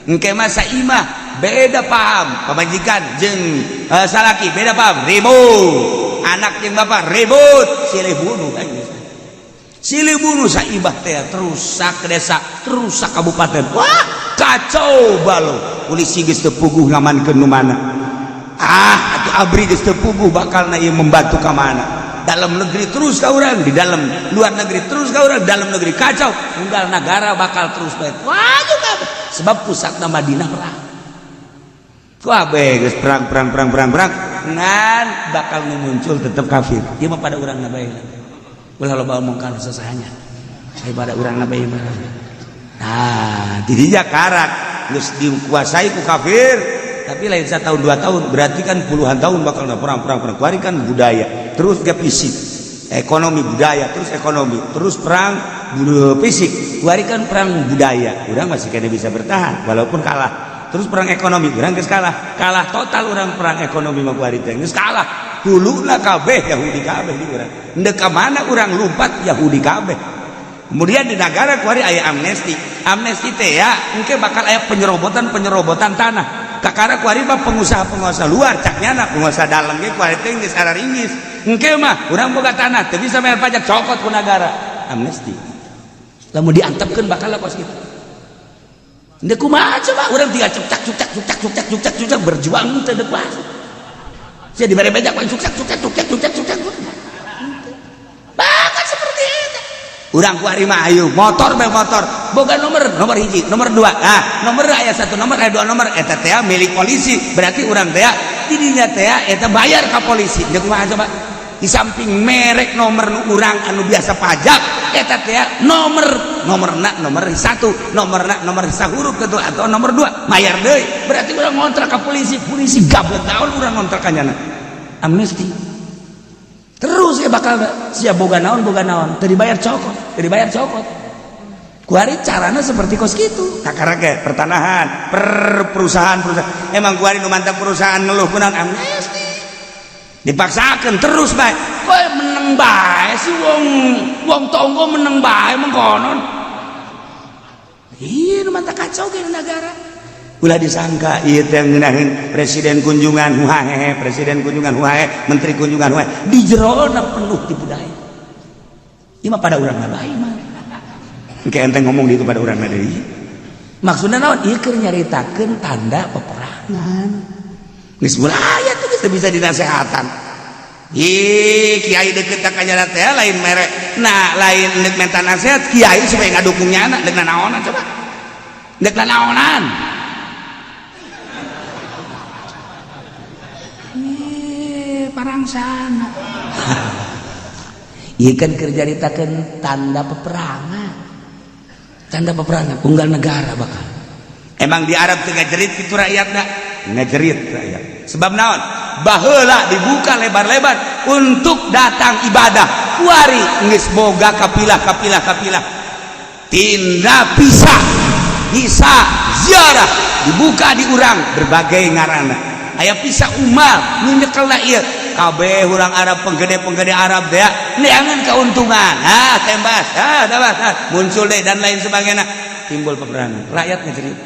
Engke mah saimah beda paham, pamajikan jeung salaki beda paham, ribut, anak jeung bapak ribut, silih bunuh kan, silih bunuh saibah teh, terus sak desa, terus sak kabupaten, wah, kacau balau. Polisi geus teu puguh ngamankeun nu mana, ah, atuh ABRI geus teu puguh bakalna ieu membantu ka mana. Dalam negeri terus ka urang, di dalam luar negeri terus ka urang, dalam negeri kacau, unggal negara bakal terus bae. Wah, juga sebab pusatna Madinah perang. Kabeh geus perang, perang, perang, perang, perang. Ngan bakal nu muncul tetep kafir. Ieu mah pada urang bae. Ulah loba omong ka sasahanya. Pada urang bae mah. Nah, didinya karak geus dikuasai ku kafir. Tapi lain 1 tahun 2 tahun, berarti kan puluhan tahun bakal perang perang perang. Kuari kan budaya, terus ke fisik, ekonomi budaya, terus ekonomi, terus perang fisik. Kuari kan perang budaya, urang masih kena bisa bertahan walaupun kalah. Terus perang ekonomi, urang geus kalah, kalah total urang perang ekonomi mah kuari teh geus kalah. Huluna kabeh Yahudi kabeh di urang. Ndek ka mana urang lumpat Yahudi kabeh. Kemudian di negara kuari aya amnesti. Amnesti teh ya, engke bakal aya penyerobotan-penyerobotan tanah. Kakara kuari mah pengusaha-pengusaha luar cak nyana, pengusaha dalam ge kuari teh geus araringis. Engke mah urang boga tanah teu bisa bayar pajak, cokot ku negara. Amnesti. Lamun diantepkeun bakal kos kitu. Ndek kumaha coba urang tinggal cuk cak cuk cak cuk cak cuk cak cuk cak cuk cak berjuang teu deuk kuasa. Sia dibere pajak cuk cak cuk cak cuk cak cuk cak cuk cak. Bahkan seperti itu. Urang kuari mah ayo motor bae motor boga nomor, nomor hiji, nomor dua, nah nomor aya satu nomor, aya dua nomor, eta teh milik polisi, berarti urang teh didinya teh eta bayar ka polisi. Ndek kumaha coba? Di samping merek nomor nu urang anu biasa pajak eta teh nomor nomorna nomor satu, nomorna nomor sahuruf gitu atau nomor dua, bayar deui, berarti urang ngontrak ka polisi. Polisi gablek naon urang ngontrak ka nyana. Amnesti terus ya bakal siap boga naon, boga naon teu dibayar cokot, teu dibayar cokot. Kuari carana seperti kos gitu. Kakara ge pertanahan per perusahaan perusahaan emang kuari nu mantap perusahaan ngeluh kunaon, amnesti dipaksakan terus bae. Kowe meneng bae sih, wong wong tonggo meneng bae mengkonon. Iya, nu mantap kacau ge negara. Ulah disangka ieu teh ngeunaheun presiden kunjungan huahehe, presiden kunjungan huahe, menteri kunjungan huahe, di jerona penuh di budaya. Ieu mah pada urang bae mah. Engke enteng ngomong di itu pada urang deui. Maksudna naon? Ieu keur nyaritakeun tanda peperangan. Geus mulai atuh geus teu bisa dinasehatan. Ih, kiai deket ka kanyana teh lain mere. Nah, lain deuk menta nasihat kiai supaya ngadukung nyana, deuk nanaonan coba. Deuk nanaonan. Ih, parangsana. Ieu kan keur nyaritakeun tanda peperangan. Tanda peperangan unggal negara bakal. Emang di Arab teu ngajerit kitu rakyatna? Ngajerit rakyat. Sebab naon? Baheula dibuka lebar-lebar untuk datang ibadah. Kuari geus boga kapilah kapilah kapilah. Tinda bisa bisa ziarah dibuka di urang berbagai ngarana. Aya visa umal nu nyekelna ieu kabeh urang Arab, penggede-penggede Arab teh neangan keuntungan. Ah, tembas, ah, tembas, ah, muncul deh dan lain sebagainya, timbul peperangan. Rakyat ngejerit.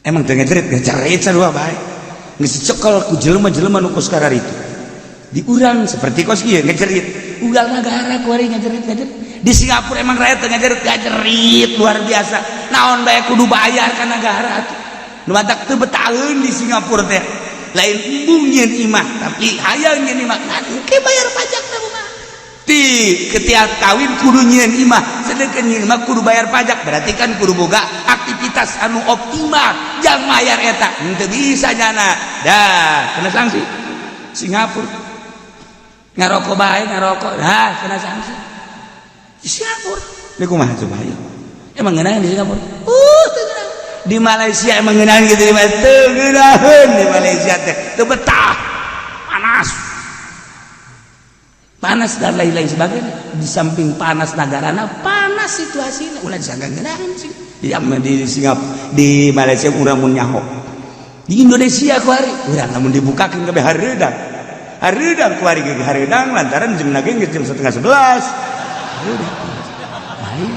Emang teu ngejerit? Ngejerit sarua bae. Geus dicekel ku jelema-jelema nu kos itu. Di urang seperti kos ieu ngejerit. Unggal negara kuari ngejerit ngejerit. Di Singapura emang rakyat teu ngejerit? Ngajerit luar biasa. Naon bae kudu bayar ka negara atuh. Nu matak teu betaheun di Singapura teh. Lain embung nyieun imah, tapi hayang nyieun imah. Nah, engke bayar pajak teh mah. Ti ketiak kawin kudu nyieun imah, sedengkeun nyieun imah kudu bayar pajak, berarti kan kudu boga aktivitas anu optimal jang bayar eta. Henteu bisa nyana. Dah, kena sanksi. Singapura ngarokok bae ngarokok, dah kena sanksi. Di Singapura. Ini kumaha coba ayo. Emang ngeunaheun di Singapura? Teu ngeunaheun. Di Malaysia emang ngeunaheun gitu di Malaysia? Teu ngeunaheun di Malaysia teh. Teu betah. Panas. Panas dan lain-lain sebagainya. Di samping panas negarana, panas situasinya. Ulah disangka ngeunaheun sih. Di Singapura, di Malaysia urang mun nyaho. Di Indonesia kuari urang lamun dibukakeun kabeh hareudang. Hareudang kuari ge hareudang lantaran jam ge geus jam 10.30. Hareudang. Lain.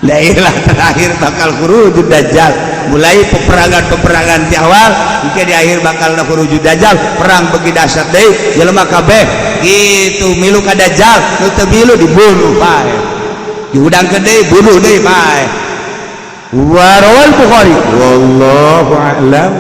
Daerah terakhir bakal khurujud dajjal, mulai peperangan-peperangan di awal, mungkin di akhir bakal khurujud dajjal, perang bagi dahsyat deui, jelema kabeh gitu milu ka dajjal, nu teu milu dibunuh bae, dihudangkeun deui, bunuh deui bae. Warawal Bukhari, wallahu a'lam.